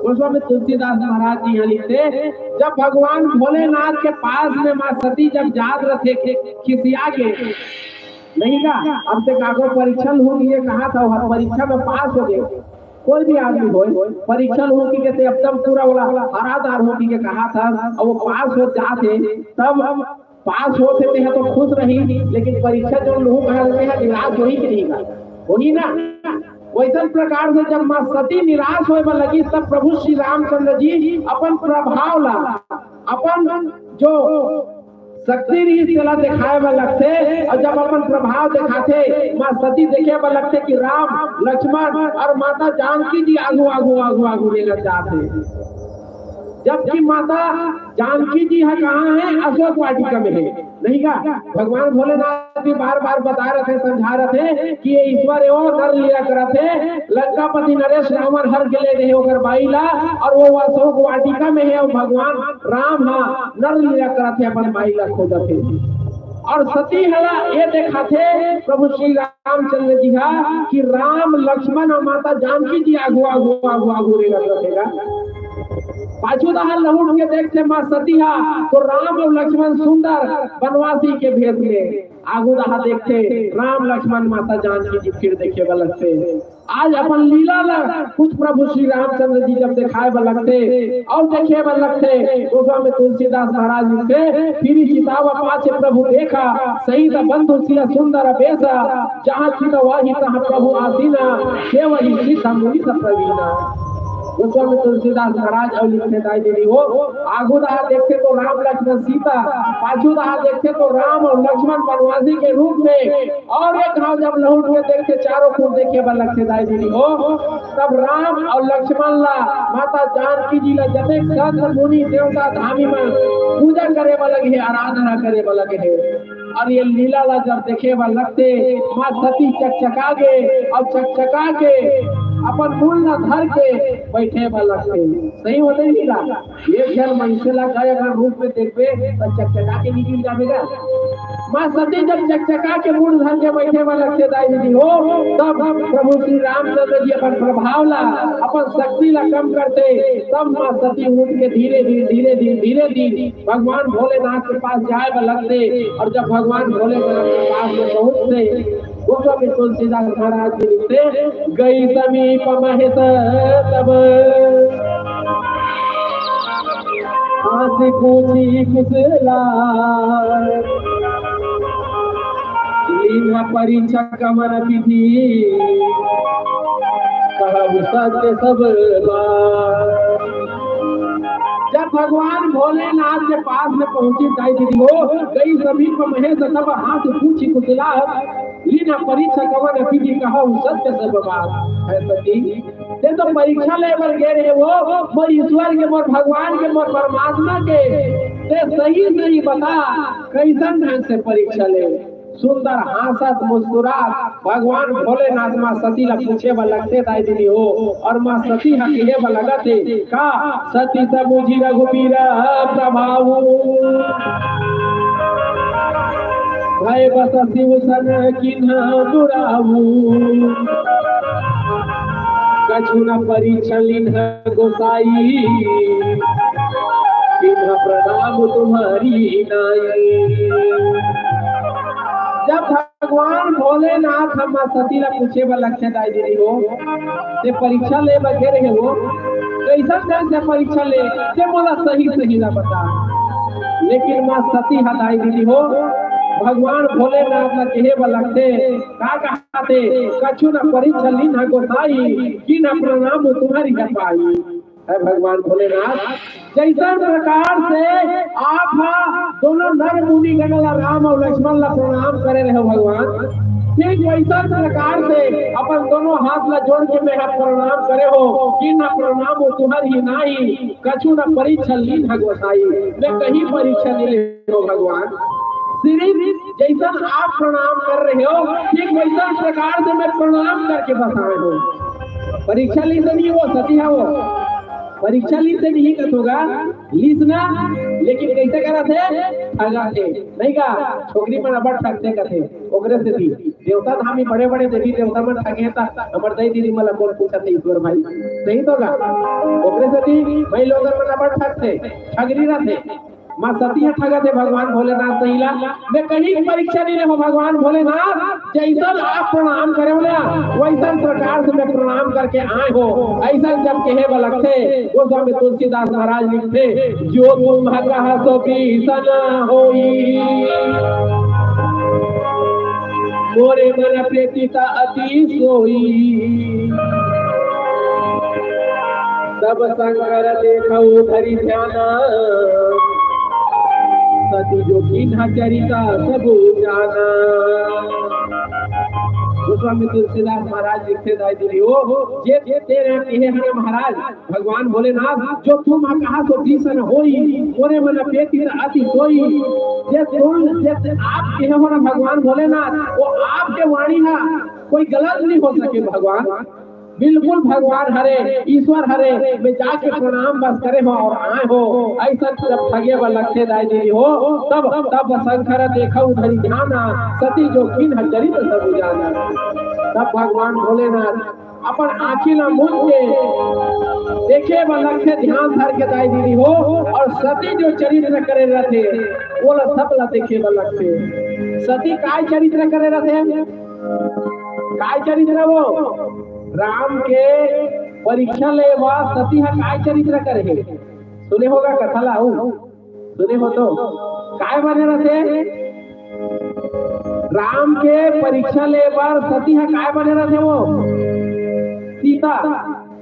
गोस्वामी तुलसीदास महाराज जी यहाँ लिखथे, जब भगवान भोलेनाथ के पास में माँ सती जब जात रथे खिसिया के, नहीं का? अब ते काको परीक्षा लूहूँ कहिके कहाथे, हर परीक्षा में पास हो गे। कोई भी आदमी होय, परीक्षा लूहूँ कहिके ते एकदम पूरा वाला हरादार हो कहिके कहाथे, अब वो पास हो जाथे, तब पास होथे ते ह तो खुश रही, लेकिन परीक्षा जो लूहूँ कहाथे ते ह निराश होही कि नहीं का? होही ना? वैसन प्रकार से जब माँ सती निराश होए बर लगी, तब प्रभु श्री रामचंद्र जी अपन प्रभाव ला, अपन जो शक्ति रहिस तेला देखाए बर लगथे, और जब अपन प्रभाव देखाथे, माँ सती देखे बर लगथे कि राम, लक्ष्मण और माता जानकी जी आगू, आगू, आगू, आगू रेंगत जात हे। जबकि माता जानकी जी ह कहाँ हे? अशोक वाटिका में हे, नहीं का? भगवान भोलेनाथ भी बार-बार बता रथे, समझा रथे कि ये ईश्वर हे, वो नर लीला करत हे, लंकापति नरेश रावण हर के ले गे हे ओकर बाई ला, और वो अशोक वाटिका में हे, और भगवान राम ह नर लीला करत हे, अपन बाई ला खोजत हे। और सती ह ये देखाथे प्रभु श्री रामचंद्र जी ह कि राम, लक्ष्मण और माता जानकी जी आगू, आगू, आगू, आगू रेंगत रथे गा। पाछू डहर लहुट के देखथे माँ सती ह तो राम और लक्ष्मण सुंदर बनवासी के भेष में। आगू डहर देखथे राम, लक्ष्मण, माता जानकी जी फिर देखे बर लगथे। आज अपन लीला ला कुछ प्रभु श्री रामचंद्र जी जब देखाए बर लगथे और देखे बर लगथे, गोस्वामी तुलसीदास महाराज लिखथे, फिरि चितावा पाछे प्रभु देखा, सहित बंधु सिय सुंदर बेसा, जहाँ चित वाही तहाँ प्रभु आसीना, सेवहि सिद्ध मुनि सब प्रवीणा। गोस्वामी तुलसीदास महाराज अउ लिखथे, दाई दीदी हो, आगू डहर देखथे तो राम लक्ष्मण सीता, पाछू डहर देखथे तो राम और लक्ष्मण बनवासी के रूप में, और एक घाव जब लहुट के देखथे, चारों कुन देखे बर लगथे, दाई दीदी हो, तब राम और लक्ष्मण ला, माता जानकी जी ला, जतेक संत मुनि देवता धामी मन पूजा करे बर लगे हे, आराधना करे बर लगे हे। और ये लीला ला जब देखे बर लगथे, माँ सती चकचका गे और चकचका के अपन मुंड ला धर के बैठे बर लगथे। सही होथे लीला। एक झन मइनसे ला कई अगर रूप में देखबे त चकचका के निकल जाबे गा। माँ सती जब चकचका के मुड़ धर के बैठे बर लगथे दाई दीदी हो, तब प्रभु श्री रामचंद्र जी अपन प्रभाव ला, अपन शक्ति ला कम करथे। तब माँ सती उठ के धीरे धीरे, धीरे धीरे, धीरे धीरे भगवान भोलेनाथ के पास जाए बर लगथे। और जब भगवान भोलेनाथ के पास में पहुंचथे, गोस्वामी तुलसीदास महाराज जी लिखथे, गई समीप महेश तब, हाथ पूछी कुशला, लीन्हा परीक्षा कवन विधि, कहब सत्य सब बात। जब भगवान भोलेनाथ के पास में पहुंची दाई दीदी हो, गई समीप महेश तब, हाथ पूछी कुशला, लीन्हा परीक्षा कवन विधि, कहब सत्य सब बात। हे सती, तें तो परीक्षा ले बर गे रहे हो, मोर ईश्वर के, मोर भगवान के, मोर परमात्मा के। तें सही सही बता, कइसन ढंग से परीक्षा ले। सुंदर हाँसत मुस्कुरात भगवान भोलेनाथ माँ सती ला पूछे बर लगथे दाई दीदी हो। और माँ सती ह कहे बर लगत हे, का सती समुझी रघुबीर प्रभाऊ, भय बस शिव सन किन्ह दुराऊ। कछु न परीक्षण लीन्ह गोसाई, किन्ह प्रणाम तुम्हरी नाई। जब भगवान भोलेनाथ ह माँ सती ला पूछे बर लगथे दाई दीदी हो, तें परीक्षा ले बर गे रहे हो, कइसन ढंग से परीक्षा ले, तें मोला सही सही ला बता। लेकिन माँ सती ह दाई दीदी हो, भगवान भोलेनाथ ला कहे बर लगथे, का कहाथे, कछु न परीक्षा लीन्ह गोसाई, किन्ह प्रणाम तुम्हरी न पाई। हे भगवान भोलेनाथ, जइसन प्रकार से आप हा दोनों नर मुनि गण ला, राम और लक्ष्मण ला प्रणाम करे रहे हो भगवान, ठीक वइसन प्रकार से अपन दोनों हाथ ला जोड़ के मैं हा प्रणाम करे हो, किन्ह प्रणाम तुम्हरी नाई, कछु न परीक्षा लीन्ह गोसाई। मैं कहीं परीक्षा नहीं ले हो भगवान, सिरिफ जइसन आप प्रणाम कर रहे हो, ठीक वइसन प्रकार से मैं प्रणाम करके बस आए हो। परीक्षा लीस नहीं हो, सती हा वो। परीक्षा लीस नहीं कथो गा, लीस ना, लेकिन कइसे करत हे? ठगाथे। नहीं का? छोकरी मन अब्बड़ ठगथे कथे, ओकरे सेती। देवता धामी बड़े-बड़े देवी देवता मन ठगे त हमर दाई दीदी मन ला कोन पूछत हे ईश्वर भाई? सही तो गा? ओकरे सेती भाई लोगन मन अब्बड़ ठगथे, ठगरी रथे। माँ सती ह ठगत हे भगवान भोलेनाथ सही ला। मैं कहीं परीक्षा नहीं लेहूँ भगवान भोलेनाथ, जइसन आप प्रणाम करे हो ना, वइसन प्रकार से मैं प्रणाम करके आए हो। अइसन जब कहे बर लगथे, गोस्वामी तुलसीदास महाराज लिखथे, जो तुम कहा सो बीस न होई, मोरे मन प्रीति त अति सोई। तब शंकर देखउ धरि ध्यान, सती जो कीन्हा चरित सब जान। गोस्वामी तुलसीदास महाराज लिखथे दाई दीदी हो, जे, जे तें कहे हन महाराज, भगवान भोलेनाथ, जो तुम कहा सो बीस न होई, मोरे मन प्रीति त अति सोई। जे तुम, जे आप कहे हो ना भगवान भोलेनाथ, वो आपके वाणी ना कोई गलत नहीं हो सके भगवान। बिल्कुल भगवान हरे, ईश्वर हरे, मैं जाके प्रणाम बस करे हो और आए हो। अइसन जब ठगे बर लगथे दाई दीदी हो, तब, तब शंकर देखउ धरि ध्यान, सती जो कीन्हा चरित सब जान। तब भगवान भोलेनाथ अपन आँखी ला मूंद के देखे बर लगथे, ध्यान धर के दाई दीदी हो, और सती जो चरित्र करे रथे, वो ला सब ला देखे बर लगथे। सती काय चरित्र करे रथे? काय चरित्र वो? राम के परीक्षा ले बर सती ह काय चरित्र करे हे? सुने होगा कथा ला, अउ सुने हो तो? काय बने रथे? राम के परीक्षा ले बर सती ह काय बने रथे वो? सीता।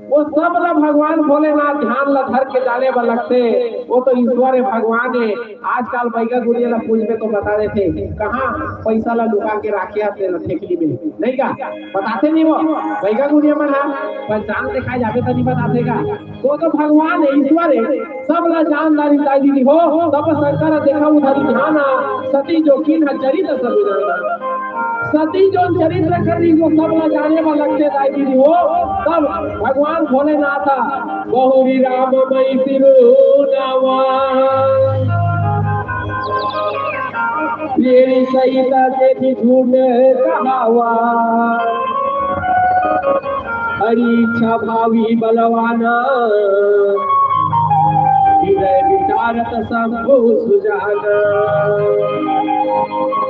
वो सब ला भगवान भोलेनाथ ध्यान ला धर के जाने बर लगथे। वो तो ईश्वर हे, भगवान हे। आजकल बैगा गुनिया ला पूछबे तो बता देथे, कहाँ पैसा ला लुका के राखे हे तेला ठेकली में, नहीं का? बताथे नहीं वो। बैगा गुनिया मन हा पहचान दिखाए जाबे त नहीं बताथे का? तो, तो भगवान हे, ईश्वर हे, सब ला जान दारी दाई दीदी हो। तब शंकर देखउ धरि ध्यान, सती जो कीन्हा चरित सब जान। सती जो चरित्र कर रही वो सब ला जाने बर लगथे दाई दीदी हो। तब भगवान भोलेनाथ बहुरी राम मई सिरु नावा, तेरी सहिता तेहि झूठ कहावा। अरे इच्छा भावी बलवाना, हृदय विचारत शंभु सुजाना।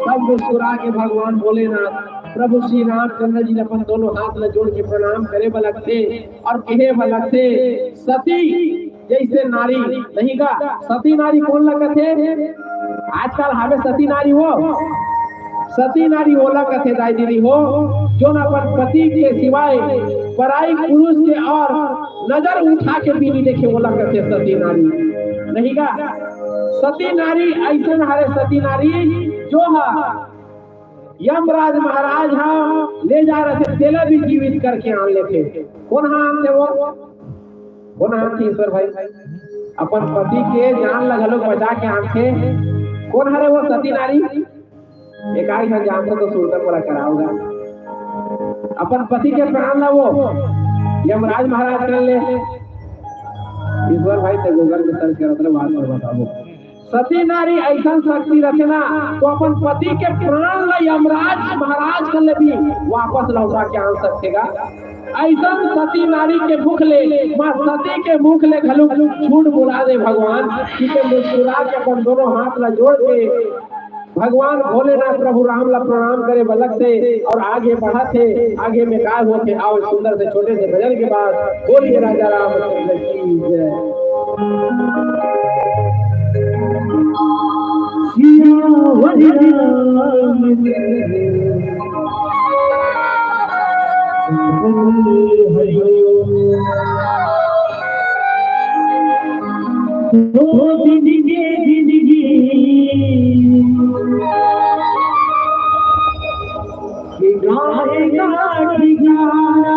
तब मुस्कुरा के भगवान भोलेनाथ प्रभु श्री रामचंद्र जी ल अपन दोनों हाथ ल जोड़ के प्रणाम करे बर लगथे और कहे बर लगथे, सती जैसे नारी नहीं का? सती नारी कोन ला कथे? आजकल हावे सती नारी वो, सती नारी ओला कथे दाई दीदी हो, जोन अपन पति के सिवाय पराई पुरुष के और नजर उठा के भी नहीं देखे, ओला कथे सती नारी। नहीं का? सती नारी ऐसन हरे सती नारी जो हा यमराज महाराज हा ले जा रहे थे, तेला भी जीवित करके आन लेथे। कोन हा आनथे वो? कोन हा आनथे ईश्वर भाई? अपन पति के जान ला घलो बचा के आनथे। कोन हरे वो सती नारी? एकाई झन जानथो तो सुरता मोला कराओगा। अपन पति के प्राण ला वो यमराज महाराज कर ले। ईश्वर भाई ते Google के search करत रहे, बाद में बताबो। सती नारी ऐसन शक्ति रखे ना, तो अपन पति के प्राण ला यमराज महाराज कर ले भी वापस लौटा के आन सकथे गा। ऐसन सती नारी के मुख ले, माँ सती के मुख ले घलो झूठ बोला दे भगवान, कि ते मुस्कुरा के अपन दोनों हाथ ला जोड़ के भगवान भोलेनाथ प्रभु राम ला प्रणाम करे बलक से और आगे बढ़त हे। आगे में काय होत हे, आओ सुंदर से छोटे से भजन के बाद बोलिए राजा रामचंद्र की जय। सियावर रामचंद्र हरि। दो दिन के जिंदगी गाए गाड़ी गाना।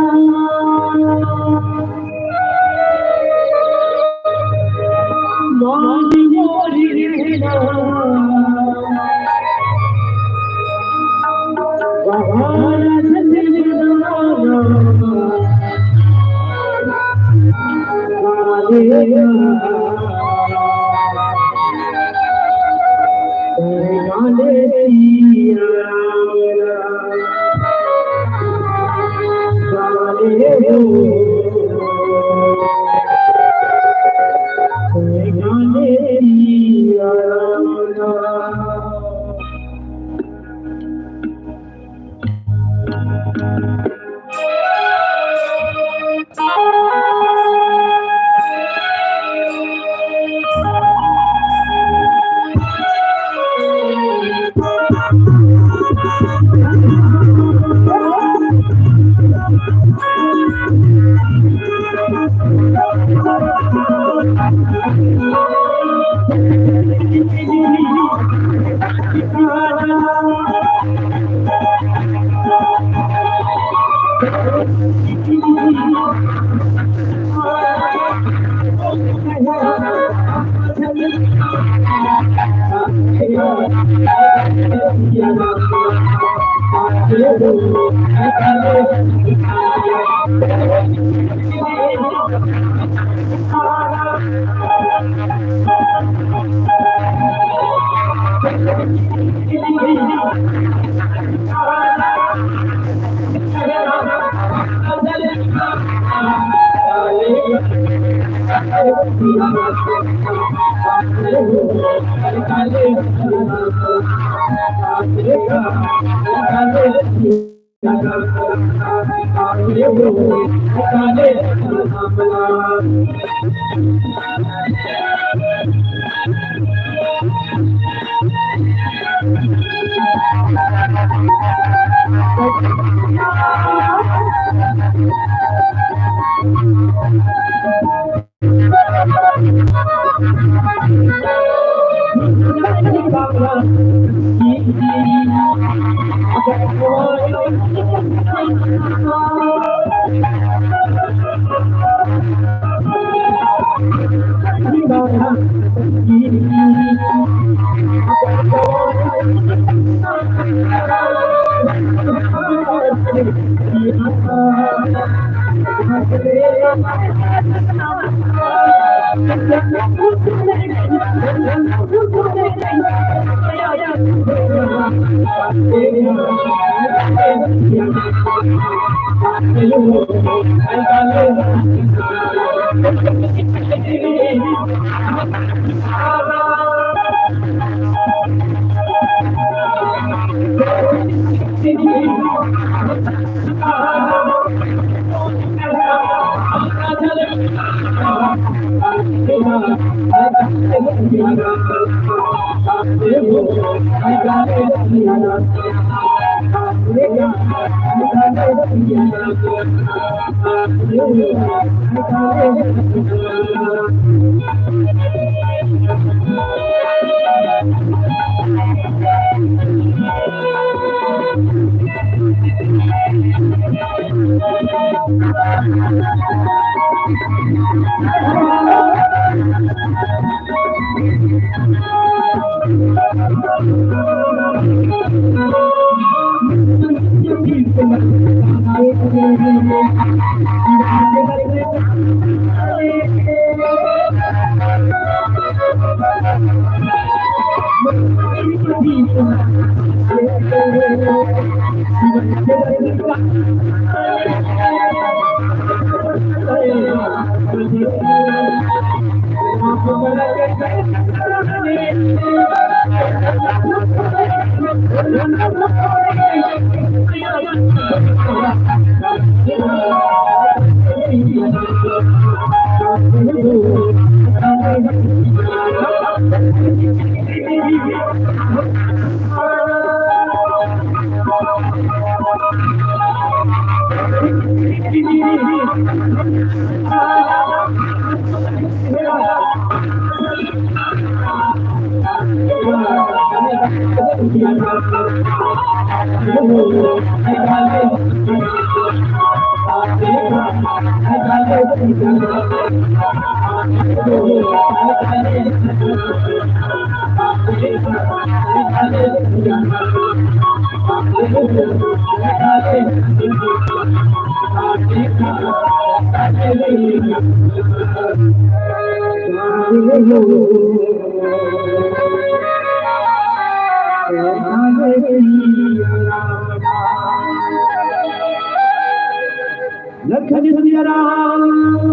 लखन सिया राम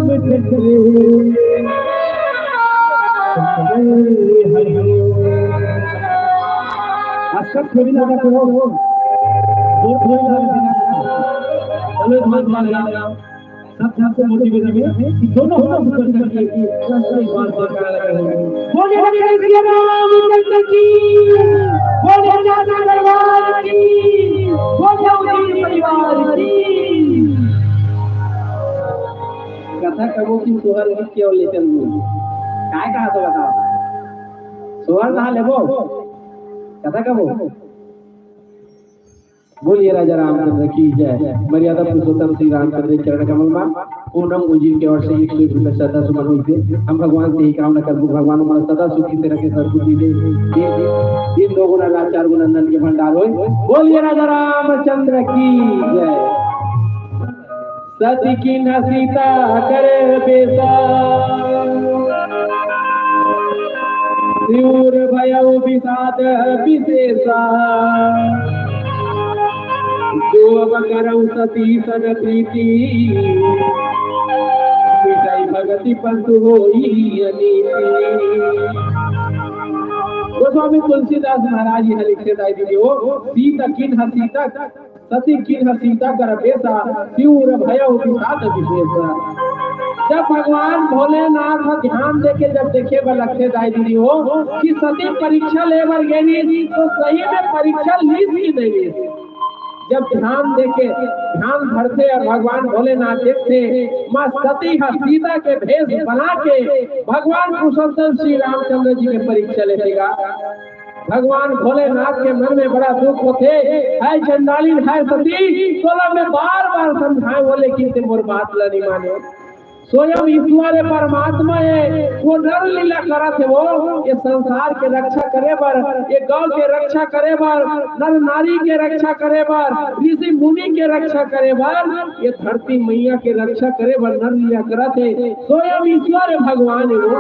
चंद्र हरि। आज सब थोड़ी ना करते हो, वो थोड़ी ना करते हो। चलो, एक बात मान लिया। सब ध्यान से मोटिवेट करें कि दोनों हाथ ऊपर करके एक बार जयकारा लगाएं। बोले शंकर रामचंद्र की, बोले राजा दरबार की, बोले उनके परिवार की। कथा कबो कि सोहर लिख के अउ लेते हैं। काय कहा तो बताओ? सोहर कहा लेबो? कथा कबो? बोलिए राजा रामचंद्र की जय। मर्यादा पुरुषोत्तम श्री रामचंद्र के चरण कमल मा पूनम उजिर के ओर से एक सौ एक रुपये श्रद्धा सुमन होइसे। हम भगवान से ही कामना करबो, भगवान मन सदा सुखी से रखे, सद्बुद्धि दे। दिन, दिन, दिन दो गुना, रात चार गुना, धन के भंडार होय। बोलिए राजा रामचंद्र की जय। सती कीन्ह सीता कर बेसा, सिउर भयउ बिसात बिसेसा। जो अब करउ सती सन प्रीति, मिटइ भगति पंथ होई अनीति। गोस्वामी तुलसीदास महाराज इहाँ लिखे दाई दीदी हो, सीत कीन्ह सीता सती कीन्ह सीता कर बेसा, सिउर भयउ बिसात बिसेसा। जब भगवान भोलेनाथ ह ध्यान देके जब देखे बर लगथे दाई दीदी हो कि सती परीक्षा ले बर गे रहिस, तो सही में परीक्षा लीस कि नहीं लीस। जब ध्यान देके, ध्यान धरथे अउ भगवान भोलेनाथ देखथे, माँ सती ह सीता के भेष बना के भगवान पुरुषोत्तम श्री रामचंद्र जी के परीक्षा लेथे गा। भगवान भोलेनाथ के मन में बड़ा दुख होथे, "हे चंडालिन, हे सती, तोला मैं बार-बार समझाए हों, लेकिन ते मोर बात ला नहीं माने।" स्वयं ईश्वर हे, परमात्मा हे, वो नर लीला करत हे, वो ये संसार के रक्षा करे बर, ये गांव के रक्षा करे बर, नर नारी के रक्षा करे बर, ऋषि मुनि के रक्षा करे बर, ये धरती मैया के रक्षा करे बर नर लीला करत हे। स्वयं ईश्वर हे, भगवान हे वो,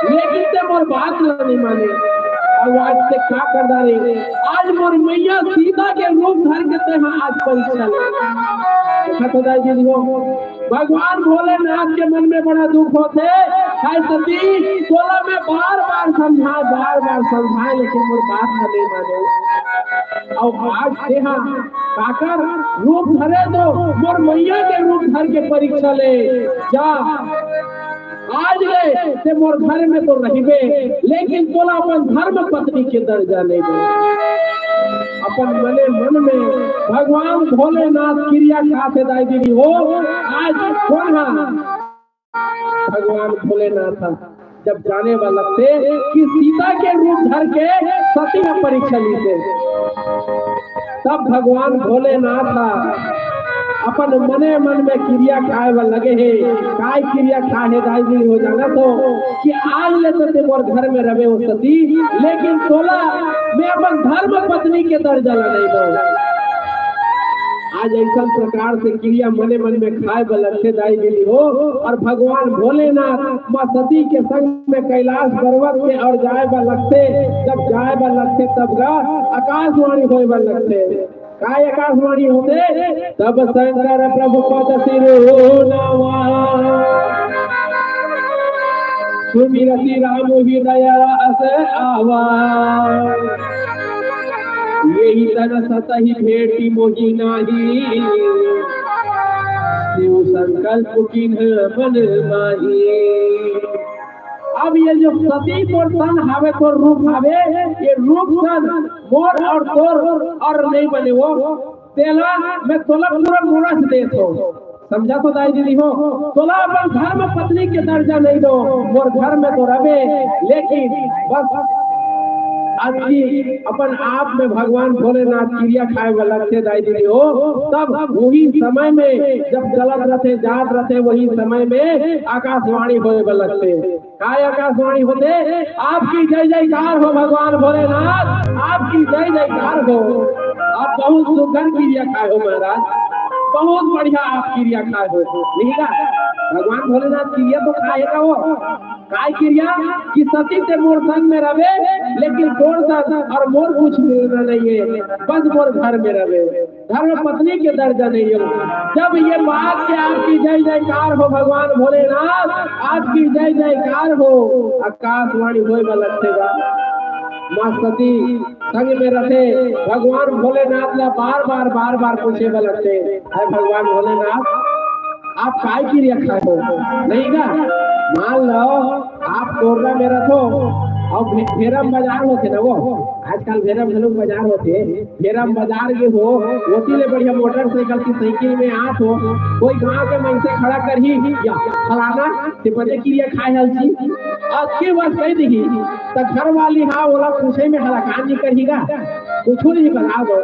लेकिन ते मोर बात ला नहीं माने। अब आज ते का कर डारे? आज मोर मैया सीता के रूप धर के ते हा आज परीक्षा ले। देखत हो दाई दीदी हो, भगवान भोलेनाथ के मन में बड़ा दुख होथे। हाय सती, तोला मैं बार बार समझाए, बार बार समझाए, लेकिन मोर बात ला नहीं माने। अउ आज तेहा काकर रूप धरे तो मोर मैया के रूप धर के परीक्षा ले जा। आज ले ते मोर घर में तो रहिबे, लेकिन तोला अपन धर्म पत्नी के दर्जा नहीं दे। अपन मने मन में भगवान भोलेनाथ किरिया खाथे दाई दीदी हो। आज कौन हा भगवान भोलेनाथ हा जब जाने वाला थे कि सीता के रूप धर के सती का परीक्षा लीथे, तब भगवान भोलेनाथ हा अपन मने मन में किरिया खाए बर लगे हे। काय किरिया खाए हे दाई जी हो जानत हो कि आज ले तो ते मोर घर में रहे हो सती, लेकिन तोला मैं अपन धर्म पत्नी के दर्जा ला नहीं दो। आज ऐसा प्रकार से किरिया मने मन में खाए बर लगथे दाई दीदी हो। और भगवान भोलेनाथ माँ सती के संग में कैलाश पर्वत के और जाए बर लगथे। जब जाए बर लगथे तब गा आकाशवाणी होए बर लगथे। काय आकाशवाणी होथे? तब शंकर प्रभु पद सिरु नवा, सुमिरति राम हृदय अस आवा। यही तन सतही भेटी मोहि नाही, शिव संकल्प किन्ह मन माही। अब ये जो सती तोर तन हावे, तोर रूप हावे, ये रूप सन मोर और तोर और नहीं बने वो। तेला मैं तोला पूरा मोरस देत हो। समझा तो दाई दीदी हो, तोला अपन धर्म पत्नी के दर्जा नहीं दो, मोर घर में तो रहे, लेकिन बस अतकी अपन आप में भगवान भोलेनाथ किरिया खाए वाला थे दाई दीदी हो। तब वही समय में जब चलत रहते, जात रहते, वही समय में आकाशवाणी होए वाला थे। काय आकाशवाणी होथे? आपकी जय जयकार हो भगवान भोलेनाथ, आपकी जय जयकार हो। आप बहुत सुंदर किरिया खाए हो महाराज, बहुत बढ़िया आप किरिया खाए हो। नहीं का? भगवान भोलेनाथ किरिया तो खाए का हो। काय किरिया कि सती ते मोर संग में रहे, लेकिन तोर संग और मोर कुछ मिलना नहीं है, बस मोर घर में रहे। धर्म पत्नी के दर्जा नहीं हो। जब ये बात के आपकी जय जयकार हो भगवान भोलेनाथ, आपकी जय जयकार हो, आकाशवाणी होए वाला लगथे गा। माँ सती संग में रथे, भगवान भोलेनाथ ला बार बार बार बार पूछे वाला लगथे, हे भगवान भोलेनाथ, आप काय किरिया खाए हो? नहीं का? मान लो आप कोरोना में रथो और भे-, भेरम बाजार होथे ना वो, आजकल भेरम घलो बाजार होथे, भेरम बाजार गे हो, ओती ले बढ़िया मोटरसाइकिल की साइकिल में आत हो, कोई गांव के मनसे खड़ा करही, "या फलाना, ते बने किरिया खाए हल जी?" अतके बात कह दिही, त घर वाली हा ओला पूछे में हलाकान नहीं करही गा, कुछू नहीं बता दो।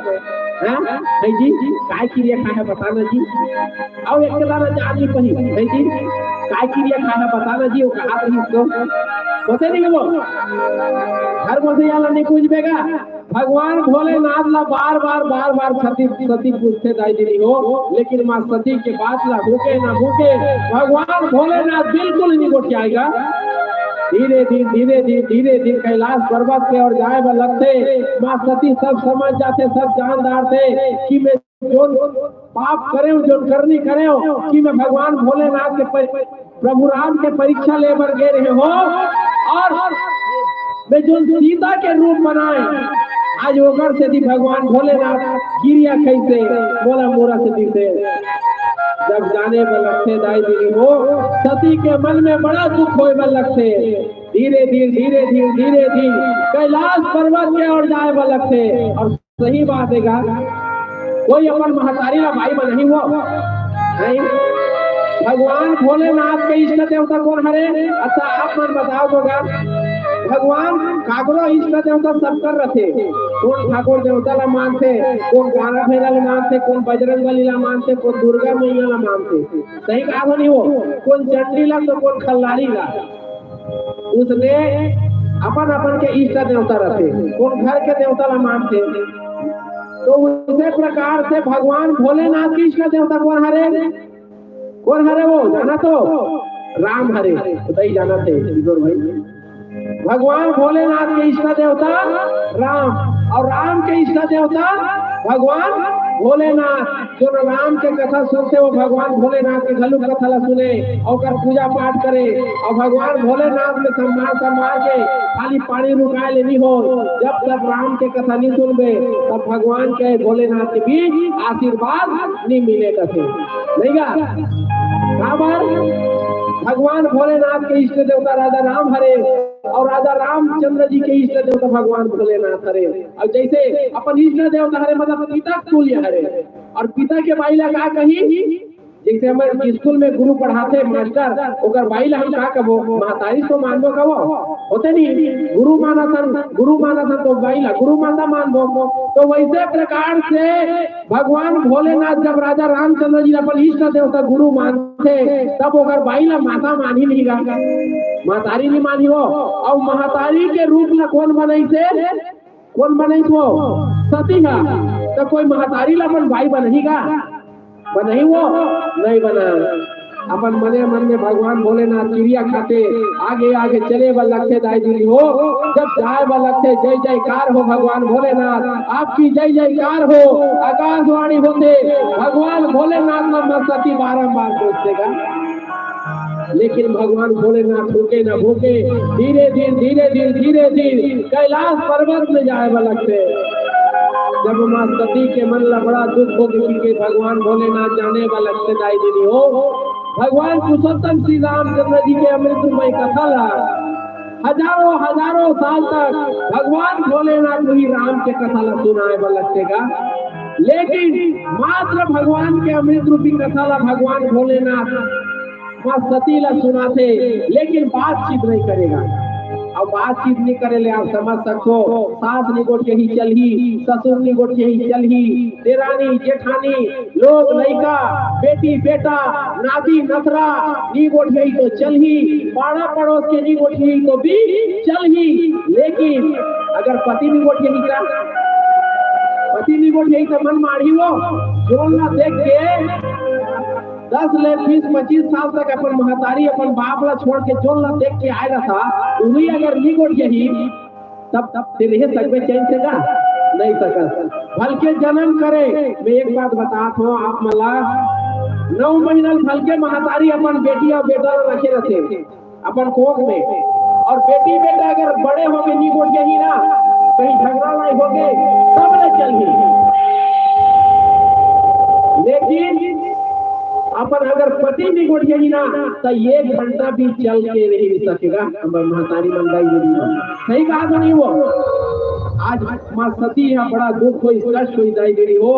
हैं? भाई जी, काय किरिया खाए है बता ना जी? अउ एक दाना जान नहीं पही, भाई जी, काय किरिया खाए है बता ना जी, वो कहा रही तो। होथे नहीं वो? घर में से याला नहीं पूछ बेगा। भगवान भोलेनाथ ला बार बार बार बार सती सती पूछथे दाई दीदी हो, लेकिन माँ सती के बात ला हुके ना हुके, भगवान भोलेनाथ बिल्कुल नहीं गोठियाएगा। धीरे धीरे धीरे धीरे धीरे धीरे कैलाश पर्वत के और जाए बर लगथे। माँ सती सब समझ जाथे, सब जान डारथे कि मैं जोन पाप करे हो, जोन करनी करे हो कि मैं भगवान भोलेनाथ के पर-, प्रभु राम के परीक्षा ले बर गे रहे हो और मैं जोन सीता के रूप बनाए, आज ओकर सेती भगवान भोलेनाथ किरिया खइसे मोला मोरा सेती से। जब जाने बर लगथे दाई दीदी हो, सती के मन में बड़ा दुख होए बर लगथे। धीरे धीरे धीरे धीरे धीरे धीरे कैलाश पर्वत के ओर जाए बर लगथे और सही बात है गा, कोई अपन महतारी ला भाई बन नहीं हो, नहीं? भगवान भोलेनाथ के इष्ट देवता कौन हरे? अच्छा, आप मन बताओ तो गा। भगवान काकरो इष्ट देवता सबकर रथे। कोन ठाकुर देवता ला मानथे, कोन गारा भेरा ला मानथे, कोन बजरंग बली ला मानथे, कोन दुर्गा मैया ला मानथे। सही कहा नहीं हो, कोन चंडी ला तो कोन खल्लारी ला। उसने अपन अपन के इष्ट देवता रथे, कोन घर के देवता ला मानथे। तो उसे प्रकार से भगवान भोलेनाथ के इष्ट देवता कोन हरे? कोन हरे वो? जाना तो? राम हरे। तो तई जाना थे, किशोर भाई। भगवान भोलेनाथ के इष्ट देवता राम, और राम के इष्ट देवता भगवान भोलेनाथ। जो राम के कथा सुनथे, वो भगवान भोलेनाथ के घलो कथा ला सुने, और ओकर पूजा पाठ करे, और भगवान भोलेनाथ में सम्मान सम्मान के खाली पानी रुकाए ले नहीं हो। जब तक राम के कथा नहीं सुनबे, तब भगवान के भोलेनाथ के भी आशीर्वाद नहीं मिले कथे। नहीं गा? काबर? भगवान भोलेनाथ के इष्ट देवता राजा राम हरे, और राजा रामचंद्र जी के इष्ट देवता भगवान भोलेनाथ हरे। और जैसे अपन इष्ट देवता हरे, मतलब पिता तुल्य हरे, और पिता के बाई ला का कही? जैसे हमर स्कूल में गुरु पढ़ाथे मास्टर, ओकर बाई ला हम का कबो? महतारी तो मानबो कबो, होथे नहीं? गुरु मानथन, गुरु मानथन तो बाई ला गुरु माता मानबो। तो वैसे प्रकार से भगवान भोलेनाथ जब राजा रामचंद्र जी अपन इष्ट देवता गुरु मानथे, तब ओकर बाई ला माता मानही नहीं गा, महतारी नहीं मानही हो। और महतारी के रूप ला कोन बनइसे? कोन बनइस वो? सती हा। तो कोई महतारी ला अपन बाई बनही गा? बनही वो? नहीं बना। अपन मने मन में भगवान भोलेनाथ किरिया खाथे, आगे आगे चले बर लगथे दाई दीदी हो। जब जाए बर लगथे, जय जयकार हो भगवान भोलेनाथ, आपकी जय जयकार हो। आकाशवाणी होथे, भगवान भोलेनाथ ला माँ सती बारंबार पूछथे गा। लेकिन भगवान भोलेनाथ रुके न भूके, धीरे धीरे, धीरे धीरे, धीरे धीरे कैलाश पर्वत में जाए बर लगथे। जब माँ सती के मन ला बड़ा दुख होथे कि भगवान भोलेनाथ जाने बर लगथे दाई दीदी हो, भगवान पुरुषोत्तम श्री रामचंद्र जी के अमृतमय कथा ला हजारों हजारों साल तक भगवान भोलेनाथ वही राम के कथा ला सुनाए बर लगथे गा। लेकिन मात्र भगवान के अमृत रूपी कथा ला भगवान भोलेनाथ माँ सती ला सुनाथे, लेकिन बातचीत नहीं करे गा। अब बातचीत नहीं करे ले आप समझ सकथो, सास निगोठियाही चलही, ससुर निगोठियाही चलही, देरानी जेठानी, लोग लइका, बेटी बेटा, नाती नतरा निगोठियाही तो चलही, पाड़ा पड़ोस के निगोठियाही तो भी चलही। लेकिन अगर पति निगोठियाही का, पति निगोठियाही तो मन माढ़ी वो, जोन ला देख के दस ले बीस पच्चीस साल तक अपन महतारी, अपन बाप ला छोड़ के जोन ला देख के आए रहा था, वही अगर निगोठियाही, तब, तब फिर रहे सकबे चैन से का? नहीं सकत। भलके जन्म करे, मैं एक बात बतात हूँ आप मन ला, नौ महीना भलके महतारी अपन बेटी और बेटा ला रखे रथे अपन कोख में, और बेटी बेटा अगर बड़े होके निगोठियाही ना, कहीं झगड़ा लाई होके, तब ले चलही। लेकिन अपन अगर पति निगोठियाही ना, तो एक घंटा भी चल के नहीं सकेगा। हमर महतारी मन दाई दीदी हो। सही कहा तो नहीं वो? आज माँ सती यहाँ बड़ा दुख होइस, कष्ट होइस दाई दीदी हो।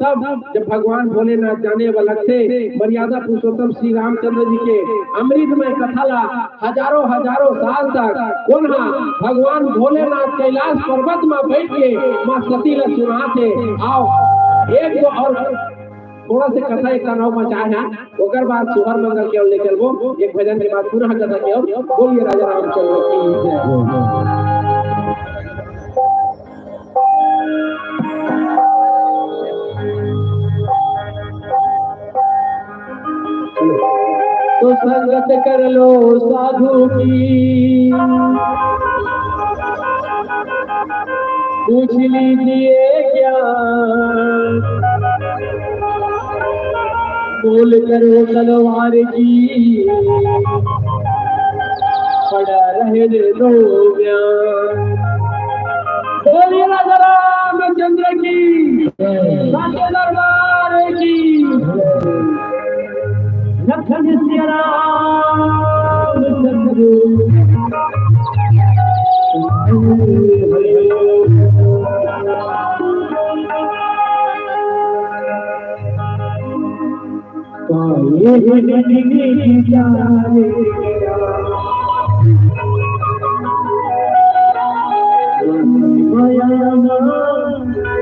तब जब भगवान भोलेनाथ जाने बर लगथे, मर्यादा पुरुषोत्तम श्री रामचंद्र जी के अमृतमय कथा ला हजारों हजारों साल तक कोन हा भगवान भोलेनाथ कैलाश पर्वत में बैठ के माँ सती ला सुनाथे। आओ, एक दो और थोड़ा से कथा एक ठन अउ बचाए हे, ओकर बाद सोहर मंगल के ओर ले चलबो। एक भजन के बाद पुनः कथा के ओर। बोलिए राजा रामचंद्र की जय। तो संगत कर लो साधु की, पूछ लीजिए क्या बोल करो तलवार की, पड़ा रहने दो बयान। बोलिए राजा रामचंद्र की, साचे दरबार की। लखन सिया राम चंद्र।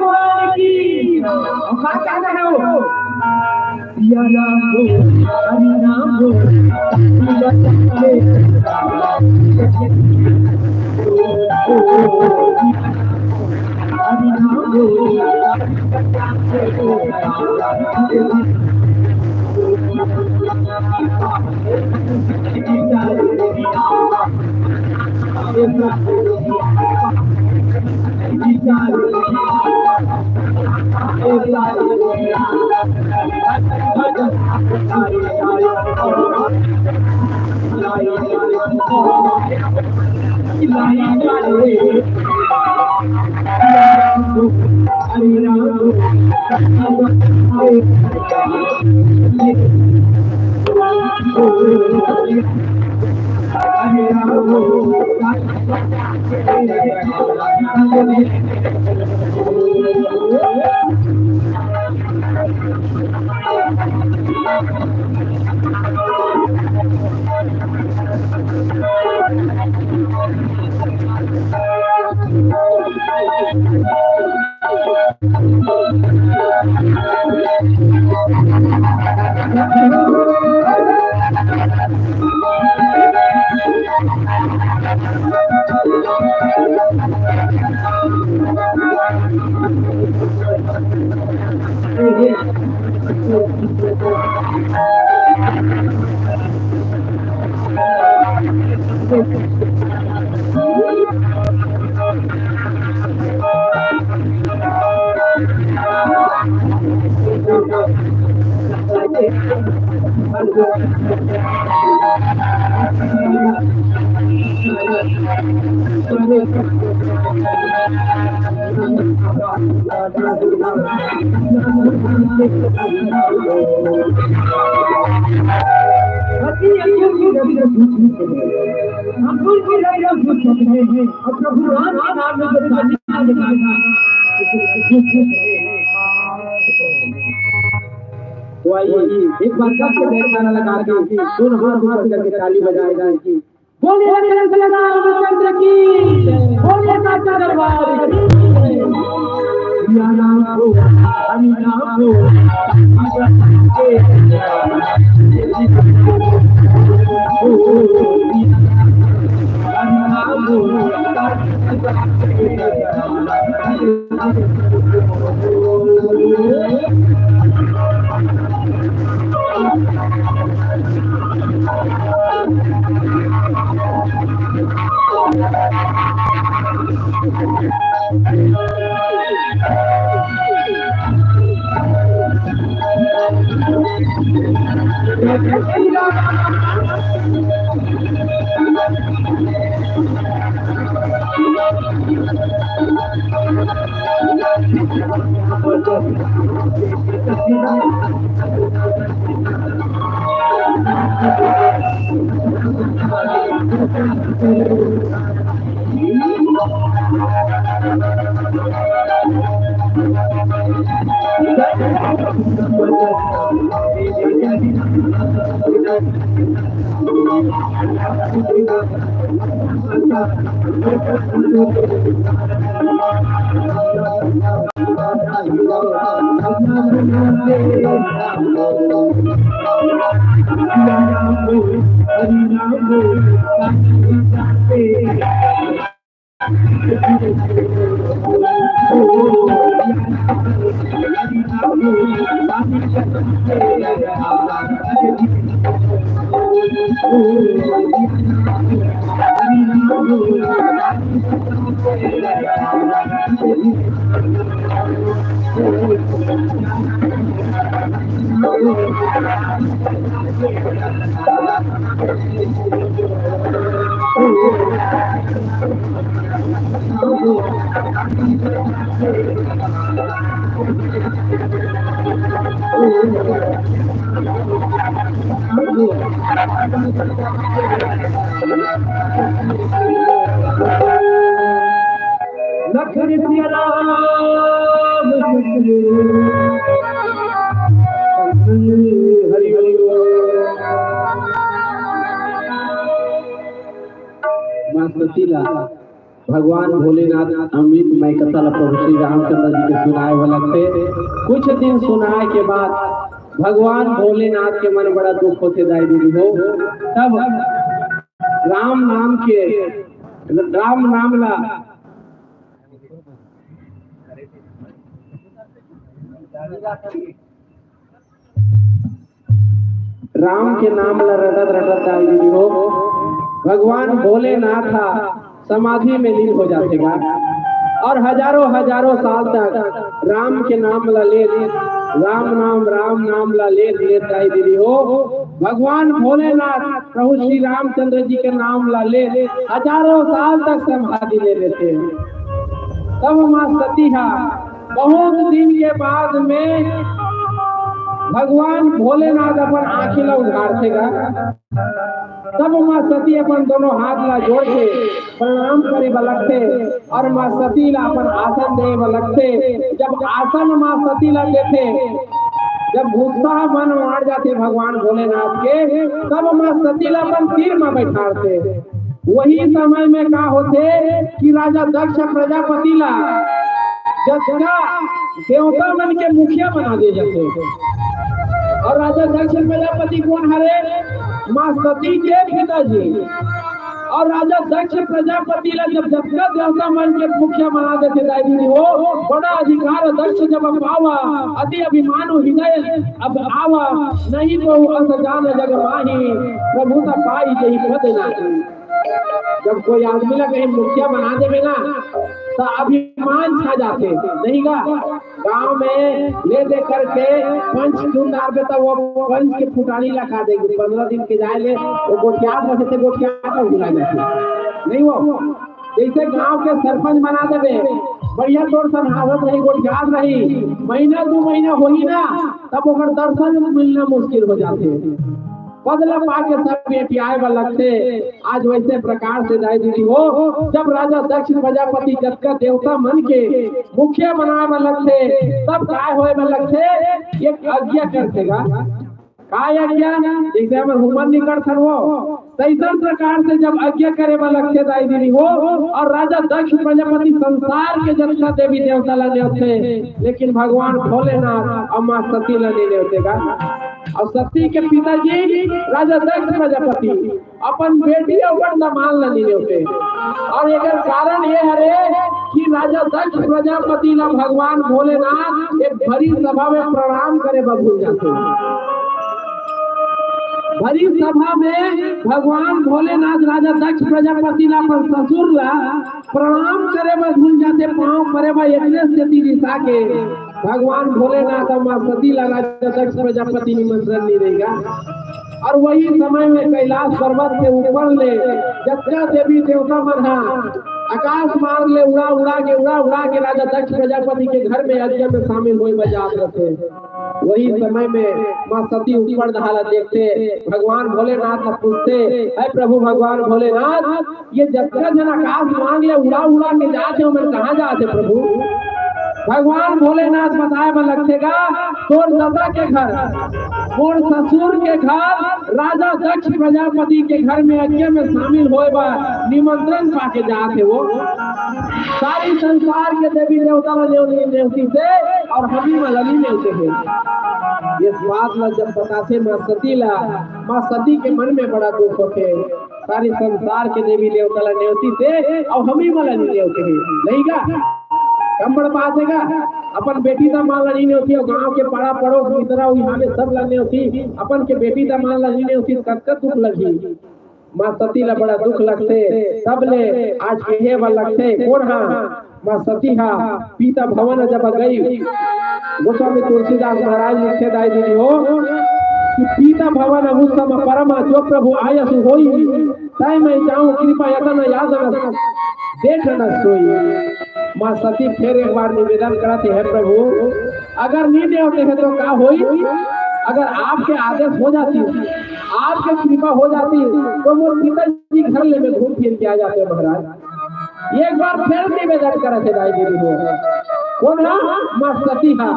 भगवान की। और का कहना है वो? सिया राम बोल, हरि नाम बोल, हरि नाम बोल। तो आइए, एक बार कस के जयकारा लगा के, दोनों हाथ ऊपर करके ताली बजाएगा। बोलिए रामचंद्र की, बोलिए नाथ दरबार की। या नाम को, हरि नाम को, लखन सिया राम हरि हरि। माँ सती ला भगवान भोलेनाथ अमृतमय कथा ला प्रभु श्री रामचंद्र जी के सुनाए वाला थे। कुछ दिन सुनाए के बाद भगवान भोलेनाथ के मन बड़ा दुख होथे दाई दीदी हो। तब राम नाम के, राम नाम ला, राम के नाम ला रटत रटत दाई दीदी हो, भगवान भोलेनाथ हा समाधि में लीन हो जाथे गा। और हजारों हजारों साल तक राम के नाम ला ले, राम नाम, राम नाम ला ले, ले दाई दीदी हो, भगवान भोलेनाथ प्रभु श्री रामचंद्र जी के नाम ला ले हजारों साल तक समाधि ले लेथे। तब माँ सती हा बहुत दिन के बाद में भगवान भोलेनाथ अपन आँखी ला उघारथे गा। तब माँ सती अपन दोनों हाथ ला जोड़ के प्रणाम करे बर लगथे और माँ सती ला अपन आसन दे बर लगथे। जब आसन माँ सती ला देथे, जब गुस्सा मन मार जाथे भगवान भोलेनाथ के, तब माँ सती ला अपन तीर में बैठारथे। वही समय में का होथे कि राजा दक्ष प्रजापति ला जतका देवता मन के मुखिया बना दे जाथे। और राजा दक्ष प्रजापति कौन हरे? माँ सती के पिताजी। और राजा दक्ष प्रजापति ला जब जतका देवता मन के मुखिया बना देथे दाई दीदी हो, बड़ा अधिकार दक्ष जब पावा, अति अभिमान हृदय अब आवा, नहीं तो अस जान जग माही, प्रभु ता पाई जही पद नाही। जब कोई आदमी ला कहीं मुखिया बना देवे ना, तो अभिमान छा जाथे, नहीं गा? गांव में ले दे करके पंच चुन डारबे, तो वो पंच के फुटानी लगा देंगे। पंद्रह दिन के जाए ले, वो गोठियात रहे थे, गोठियात भुला जाते, नहीं वो? जैसे गांव के सरपंच बना देवे, बढ़िया तौर से हाजत रही, गोठियात रही, महीना दो महीना होही ना, तब ओकर दर्शन मिलना मुश्किल हो जाते। पद ला पाके सब एटियाए बर लगथे। आज वैसे प्रकार से दाई दीदी हो, जब राजा दक्ष प्रजापति जतका देवता मन के मुखिया बनाए बर लगथे, तब काय होए बर लगथे? एक आज्ञा करथे गा। का आज्ञा? जैसे हमर हुमन निकलथन वो, तैसन प्रकार से जब आज्ञा करे बर लगथे दाई दीदी हो, और राजा दक्ष प्रजापति संसार के जतका देवी देवता ला नेवथे, लेकिन भगवान भोलेनाथ अउ माँ सती ला नहीं नेवथे गा। और सती के पिताजी राजा दक्ष प्रजापति अपन बेटी अउ अपन दमांद ला नहीं नेवथे। और एकर कारण ये हरे कि राजा दक्ष प्रजापति ला भगवान भोलेनाथ एक भरी सभा में प्रणाम करे बर भूल जाथे। भरी सभा में भगवान भोलेनाथ राजा दक्ष प्रजापति ला, अपन ससुर ला प्रणाम करे बर भूल जाथे, पांव परे बर। इतने सेती रिसा के भगवान भोलेनाथ अउ माँ सती ला राजा दक्ष प्रजापति निमंत्रण नइ देगा। अउ वही समय में कैलाश पर्वत के ऊपर ले जतका देवी देवता मन हा आकाश मार्ग ले उड़ा उड़ा के, उड़ा उड़ा के राजा दक्ष प्रजापति के घर में यज्ञ में शामिल होए बर जात रथे। वही समय में माँ सती ऊपर डहार ला देखथे, भगवान भोलेनाथ ला पूछथे, "हे प्रभु भगवान भोलेनाथ, ये जतका झन आकाश मार्ग ले उड़ा उड़ा के जात हे, ओमन कहाँ जात हे प्रभु?" भगवान भोलेनाथ बताए बर लगथे गा, "तोर ददा के घर, मोर ससुर के घर, राजा दक्ष प्रजापति के घर में यज्ञ में शामिल होए बर निमंत्रण पाके जात हे वो। सारी संसार के देवी देवता ला नेव-, नेवती से, अउ हमी मन ला नइ नेवते हे।" ये बात ला जब बताथे माँ सती ला, माँ सती के मन में बड़ा दुख होथे। सारी संसार के देवी देवता ला नेवती से, अउ हमी मन ला नइ नेवते हे। नहीं गा? कम बड़ बात हे गा? अपन बेटी दमांद ला नइ नेवती, अउ गांव के पाड़ा पड़ोस मितरा उही हावे सब ला नेवती, अपन के बेटी दमांद ला नइ नेवती, कतका दुख लगही। माँ सती ला बड़ा दुख लगथे। तब ले आज कहे बर लगथे, कोन हा? माँ सती हा पीत भवन जब गई, गोस्वामी तुलसीदास महाराज लिखथे, दाई दीदी हो, कि पीत भवन उस सम परम जो प्रभु आयसु होई, तय मैं जाऊं कृपा यतन याद न देख न सोई। माँ सती फिर एक बार निवेदन करत हे, "हे प्रभु, अगर नइ नेवते हे तो का होई? अगर आपके आदेश हो जाती, आपके कृपा हो जाती, तो मोर पिताजी घर ले मैं घूम फिर के आ जाते महाराज।" एक बार फिर निवेदन करत हे, दाई दीदी हो, कोन हा? माँ सती हा।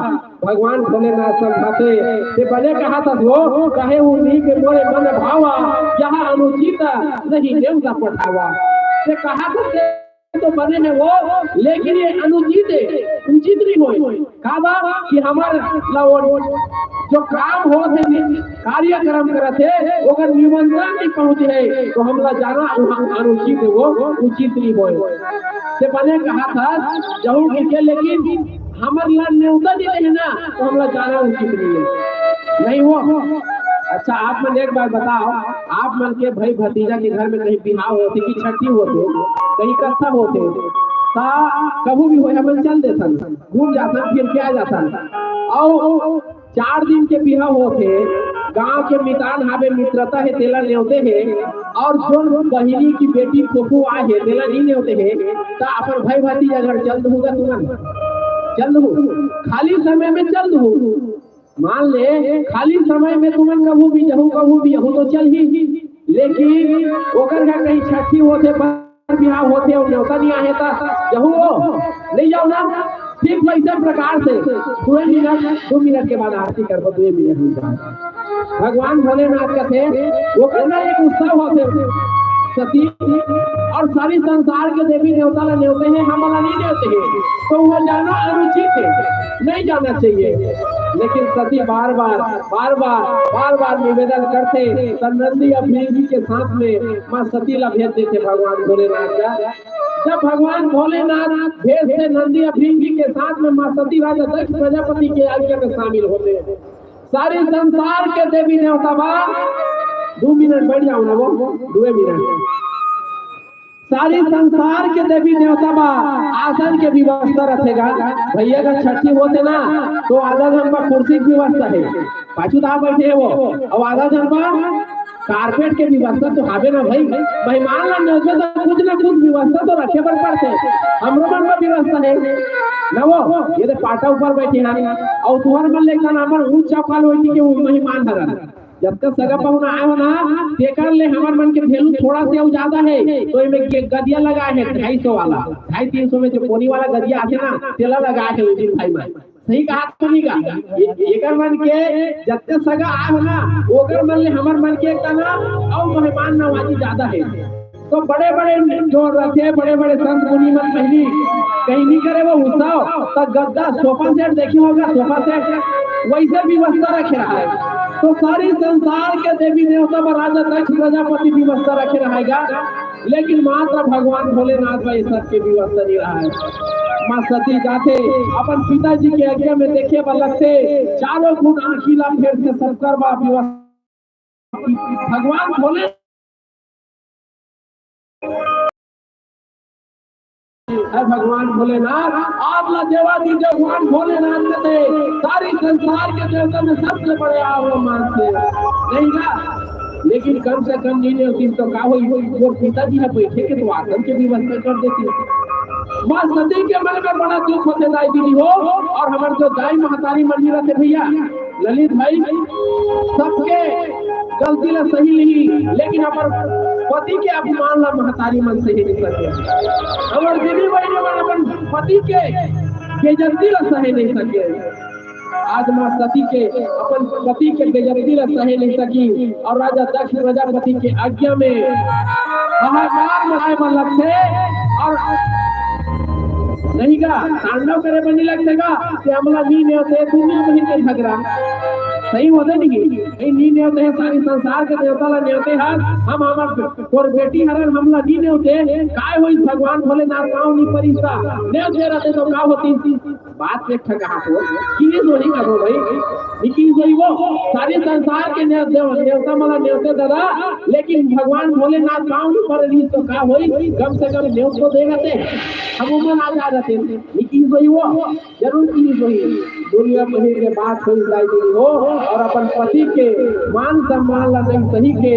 भगवान भोलेनाथ समझाथे, "ते बने कहत हस वो, कहे उन्हीं के मोरे मन भावा, यहाँ अनुचित नहीं नेवता पठावा।" ते कहत हस तो बने हे वो, लेकिन ये अनुचित हे, उचित नइ होय। काबर कि हमर ला वो जो काम होत हे, कार्यक्रम करत हे, ओकर निमंत्रण नइ पहुंचे हे, तो हमला जाना उहाँ अनुचित हे, वो उचित नइ होय। ते बने कहत हस, जहूं ठीक हे, लेकिन हमर ला नेवता दे हे ना, तो हमला जाना उचित नइ हे। नहीं वो? अच्छा, आप मन एक बार बताओ, आप मन के भाई भतीजा के घर में कहीं बिहाव होथे कि छट्ठी होथे, कहीं कत्था होथे, ता कभू भी होय, हमन चल देथन, घूम जाथन, फिर के आ जाथन। अउ चार दिन के बिहाव होथे, गांव के मितान हावे, मित्रता हे, तेला नेवते हे, अउ जोन बहिनी की बेटी फोफू आए हे, तेला नइ नेवते हे, ता अपन भाई भतीजा घर चल दूहू गा तुमन? चल दूहू? खाली समय में चल दूहू? मान ले, खाली समय में तुमन कभू भी जहू, कभू भी जहू तो चल ही, लेकिन ओकर घर कहीं छट्ठी होथे, बर बिहाव होथे अउ नेवता नइ आहे ता जहू वो, नइ जाव ना। ठीक वैसे प्रकार से दो मिनट, दो मिनट के बाद आरती करबो, दो मिनट में। भगवान भोलेनाथ कथे, ओकर ना एक उत्सव होथे सती, अउ सारी संसार के देवी देवता ला नेवते हे, हमला नइ नेवते हे, तो वो जाना अनुचित हे, नइ जाना चाहिए। लेकिन सती बार बार, बार बार, बार बार निवेदन करथे, त नंदी अउ भृंगी के साथ में माँ सती ला भेज देथे भगवान भोलेनाथ ला। जब भगवान भोलेनाथ भेजथे नंदी अउ भृंगी के साथ में माँ सती राजा दक्ष प्रजापति के यज्ञ में शामिल होथे। सारी संसार के देवी देवता बा, दू मिनट बैठ जाव ना वो, दुए मिनट। सारी संसार के देवी देवता बा, आसन के व्यवस्था रथे गा। भैया का छट्ठी होथे ना, तो आधा झन बा कुर्सी के व्यवस्था हे, पाछू ता बैठे हे वो, अउ आधा झन बा कारपेट के व्यवस्था तो हावे ना भाई, मेहमान ला नेवते तो कुछ ना कुछ व्यवस्था तो रखे बर पड़थे। हमरो मन बर व्यवस्था हे ना वो, ये दे पाटा ऊपर बैठे हन, अउ तुहर मन ले का नाम ऊंच चौपाल होई के वो मेहमान हरन। जतका सगा पहुना आए हो ना, तेकर ले हमर मन के value थोड़ा से अउ ज्यादा हे, तो एमे गे-, गदिया लगाए हे ढाई सौ वाला, ढाई तीन सौ में जो कोनी वाला गदिया आथे ना, तेला लगाए हे उजिर भाई मन। सही कहा तो नहीं कहा? ए-, एकर मन के जतका सगा आए हो ना, ओकर मन ले हमर मन के एक तना अउ मेहमान नवाजी ज्यादा हे। तो बड़े-बड़े जो रथे, बड़े-बड़े संत मुनि मन पहिली कहीं नहीं करे वो उत्सव, त गद्दा, सोफा सेट देखे होगा, सोफा सेट, वैसे व्यवस्था रखे रहा हे। तो सारी संसार के देवी देवता बर राजा दक्ष प्रजापति व्यवस्था रखे रहा हे गा, लेकिन मात्र भगवान भोलेनाथ बर ये सब के व्यवस्था नइ रहा हे। माँ सती जाथे, अपन पिताजी के आज्ञा में देखे बर लगथे, चारों गुण आँखी ला फेरथे, सबकर बा व्यवस्था भगवान भोले, हे भगवान भोलेनाथ, आप ला देवा दीजिए भगवान भोलेनाथ के दे, सारी संसार के देवता में सबसे बड़े आप ला मानते हैं, नहीं ना? लेकिन कम से कम नी नेवतिस तो का होई, मोर पिताजी ह बैठे के तो आसन के व्यवस्था कर देतिस। माँ सती के मन में बड़ा दुख होथे दाई दीदी हो, और हमर जो दाई महतारी मन भी रहते भैया, ललित भाई, सबके गलती ला सही ली, लेकिन अपन पति के अपमान ला महतारी मन सही नहीं सके। हमर दीदी बहिनी मन अपन पति के बेइज्जती ला सही नहीं सके। आज माँ सती के अपन पति के बेइज्जती ला सही नहीं सकी और राजा दक्ष प्रजापति के आज्ञा में हाहाकार मचाए बर लगथे और नहीं का तांडव करे बर नहीं लगथे का कि हमला नी नेवते दुनिया में के झगड़ा सही होथे नहीं? नहीं, नी नेवते हे, सारी संसार के देवता ला नेवते हस, हम हमर तोर बेटी हरन, हमला नी नेवते, काय होई भगवान भोलेनाथ पाँव नी परिस ता, नेवते रहते तो का होती? बात एक ठन कहा तो, किए जोड़ी करो भाई, निकी जोड़ी वो, सारे संसार के ने-, देव-, देवता मला नेवते दादा, लेकिन भगवान भोलेनाथ पाँव नी परे रहिस तो का होई? कम से कम नेवत तो दे रहते, हम उमर आ जा रहते, निकी जोड़ी वो, जरूर की जोड़ी। दुनिया पहिर के बात होई दाई दीदी हो, और अपन पति के मान सम्मान ला नहीं सही के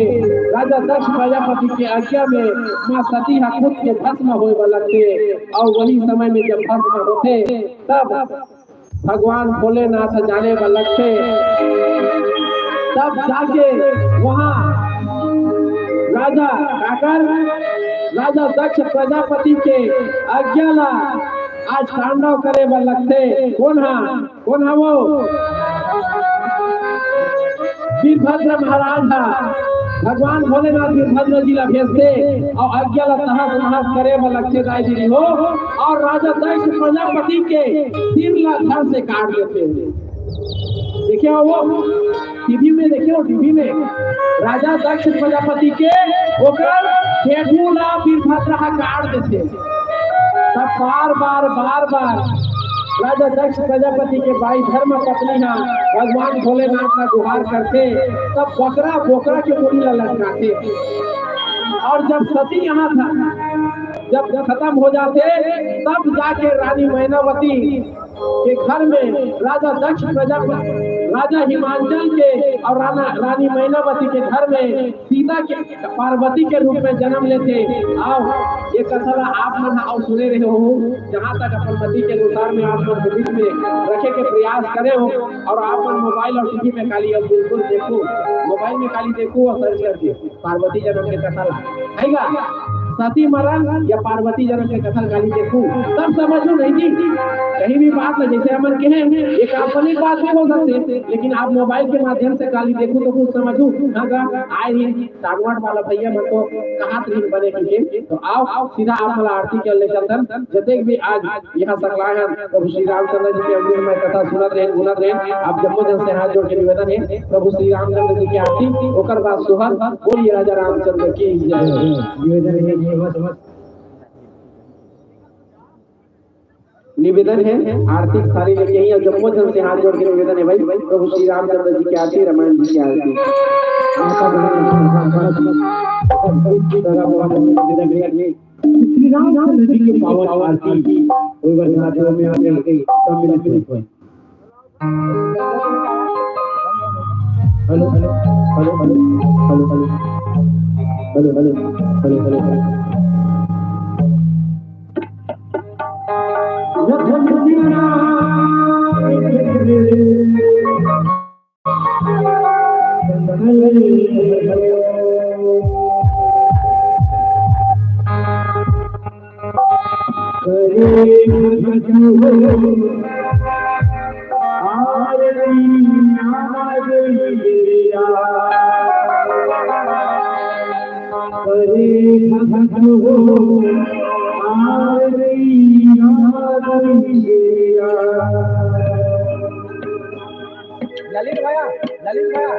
राजा दक्ष प्रजापति के आज्ञा में माँ सती हा खुद के भस्म होए वाला थे, और वही समय में जब भस्म होथे, तब भगवान भोलेनाथ जाने वाला थे, तब जाके वहाँ राजा काकर, राजा दक्ष प्रजापति के आज्ञा ला आज तांडव करे बर लगथे। कोन हा? कोन हा वो? वीरभद्र महाराज हा। भगवान भोलेनाथ वीरभद्र जी ला भेजथे और आज्ञा ला तहस नहस करे बर लगथे दाई दीदी हो। और राजा दक्ष प्रजापति के सिर ला धड़ से काट देथे। देखे हो वो टीवी में, देखे हो टीवी में राजा दक्ष प्रजापति के ओकर ठेठू ला वीरभद्र हा काट देथे। तब बार बार बार बार राजा दक्ष प्रजापति के बाई धर्म पत्नी हा भगवान भोलेनाथ का गुहार करथे, तब बकरा बोकरा के मुड़ी ला लटकाथे। और जब सती यहाँ था, जब खत्म हो जाथे, तब जाके रानी मैनावती के घर में राजा दक्ष प्रजापति, राजा हिमांचल के और राना, रानी मैनावती के घर में सीता के, पार्वती के रूप में जन्म लेथे। आओ, ये कथा ला आप मन आओ सुने रहे हो, जहाँ तक अपन मति के अनुसार में आप मन के बीच में रखे के प्रयास करे हो, और आप मन मोबाइल और टीवी में काली अब बिल्कुल देखो, मोबाइल में काली देखो और सर्च करके पार्वती जन्म के कथा ला, है का? सती मरण या पार्वती जन्म के कथा ला काली देखू, तब समझू नहीं जी। कहीं भी बात ला जैसे हमन के हैं, ये काल्पनिक बात भी हो सकते, लेकिन आप मोबाइल के माध्यम से काली देखू तो कुछ समझू। हाँ का? आए ही डांगवाट वाला भैया मन तो कहात रहिन बने की के। तो आओ, आओ, सीधा आप मला आरती के ले चलतन। जतेक भी आज यहाँ सकलाय हन, प्रभु श्री रामचंद्र जी के अवगुण में कथा सुनत रहे, गुनत रहे, आप जम्मो जन से हाथ जोड़ के निवेदन है, प्रभु श्री रामचंद्र जी के आरती, ओकर बाद सोहर। बोलिए राजा रामचंद्र की जय। निवेदन है, निवेदन है, आरती थाली लेके ही, और जम्मो जन से हाथ जोड़ के निवेदन है भाई, प्रभु श्री रामचंद्र जी की आरती, रामायण जी की आरती। श्री रामचंद्र जी की पावन आरती, कोई वर्ष में आके सम्मिलित हुए। Hello, hello, hello, hello. Lalit भैया, ललित भैया।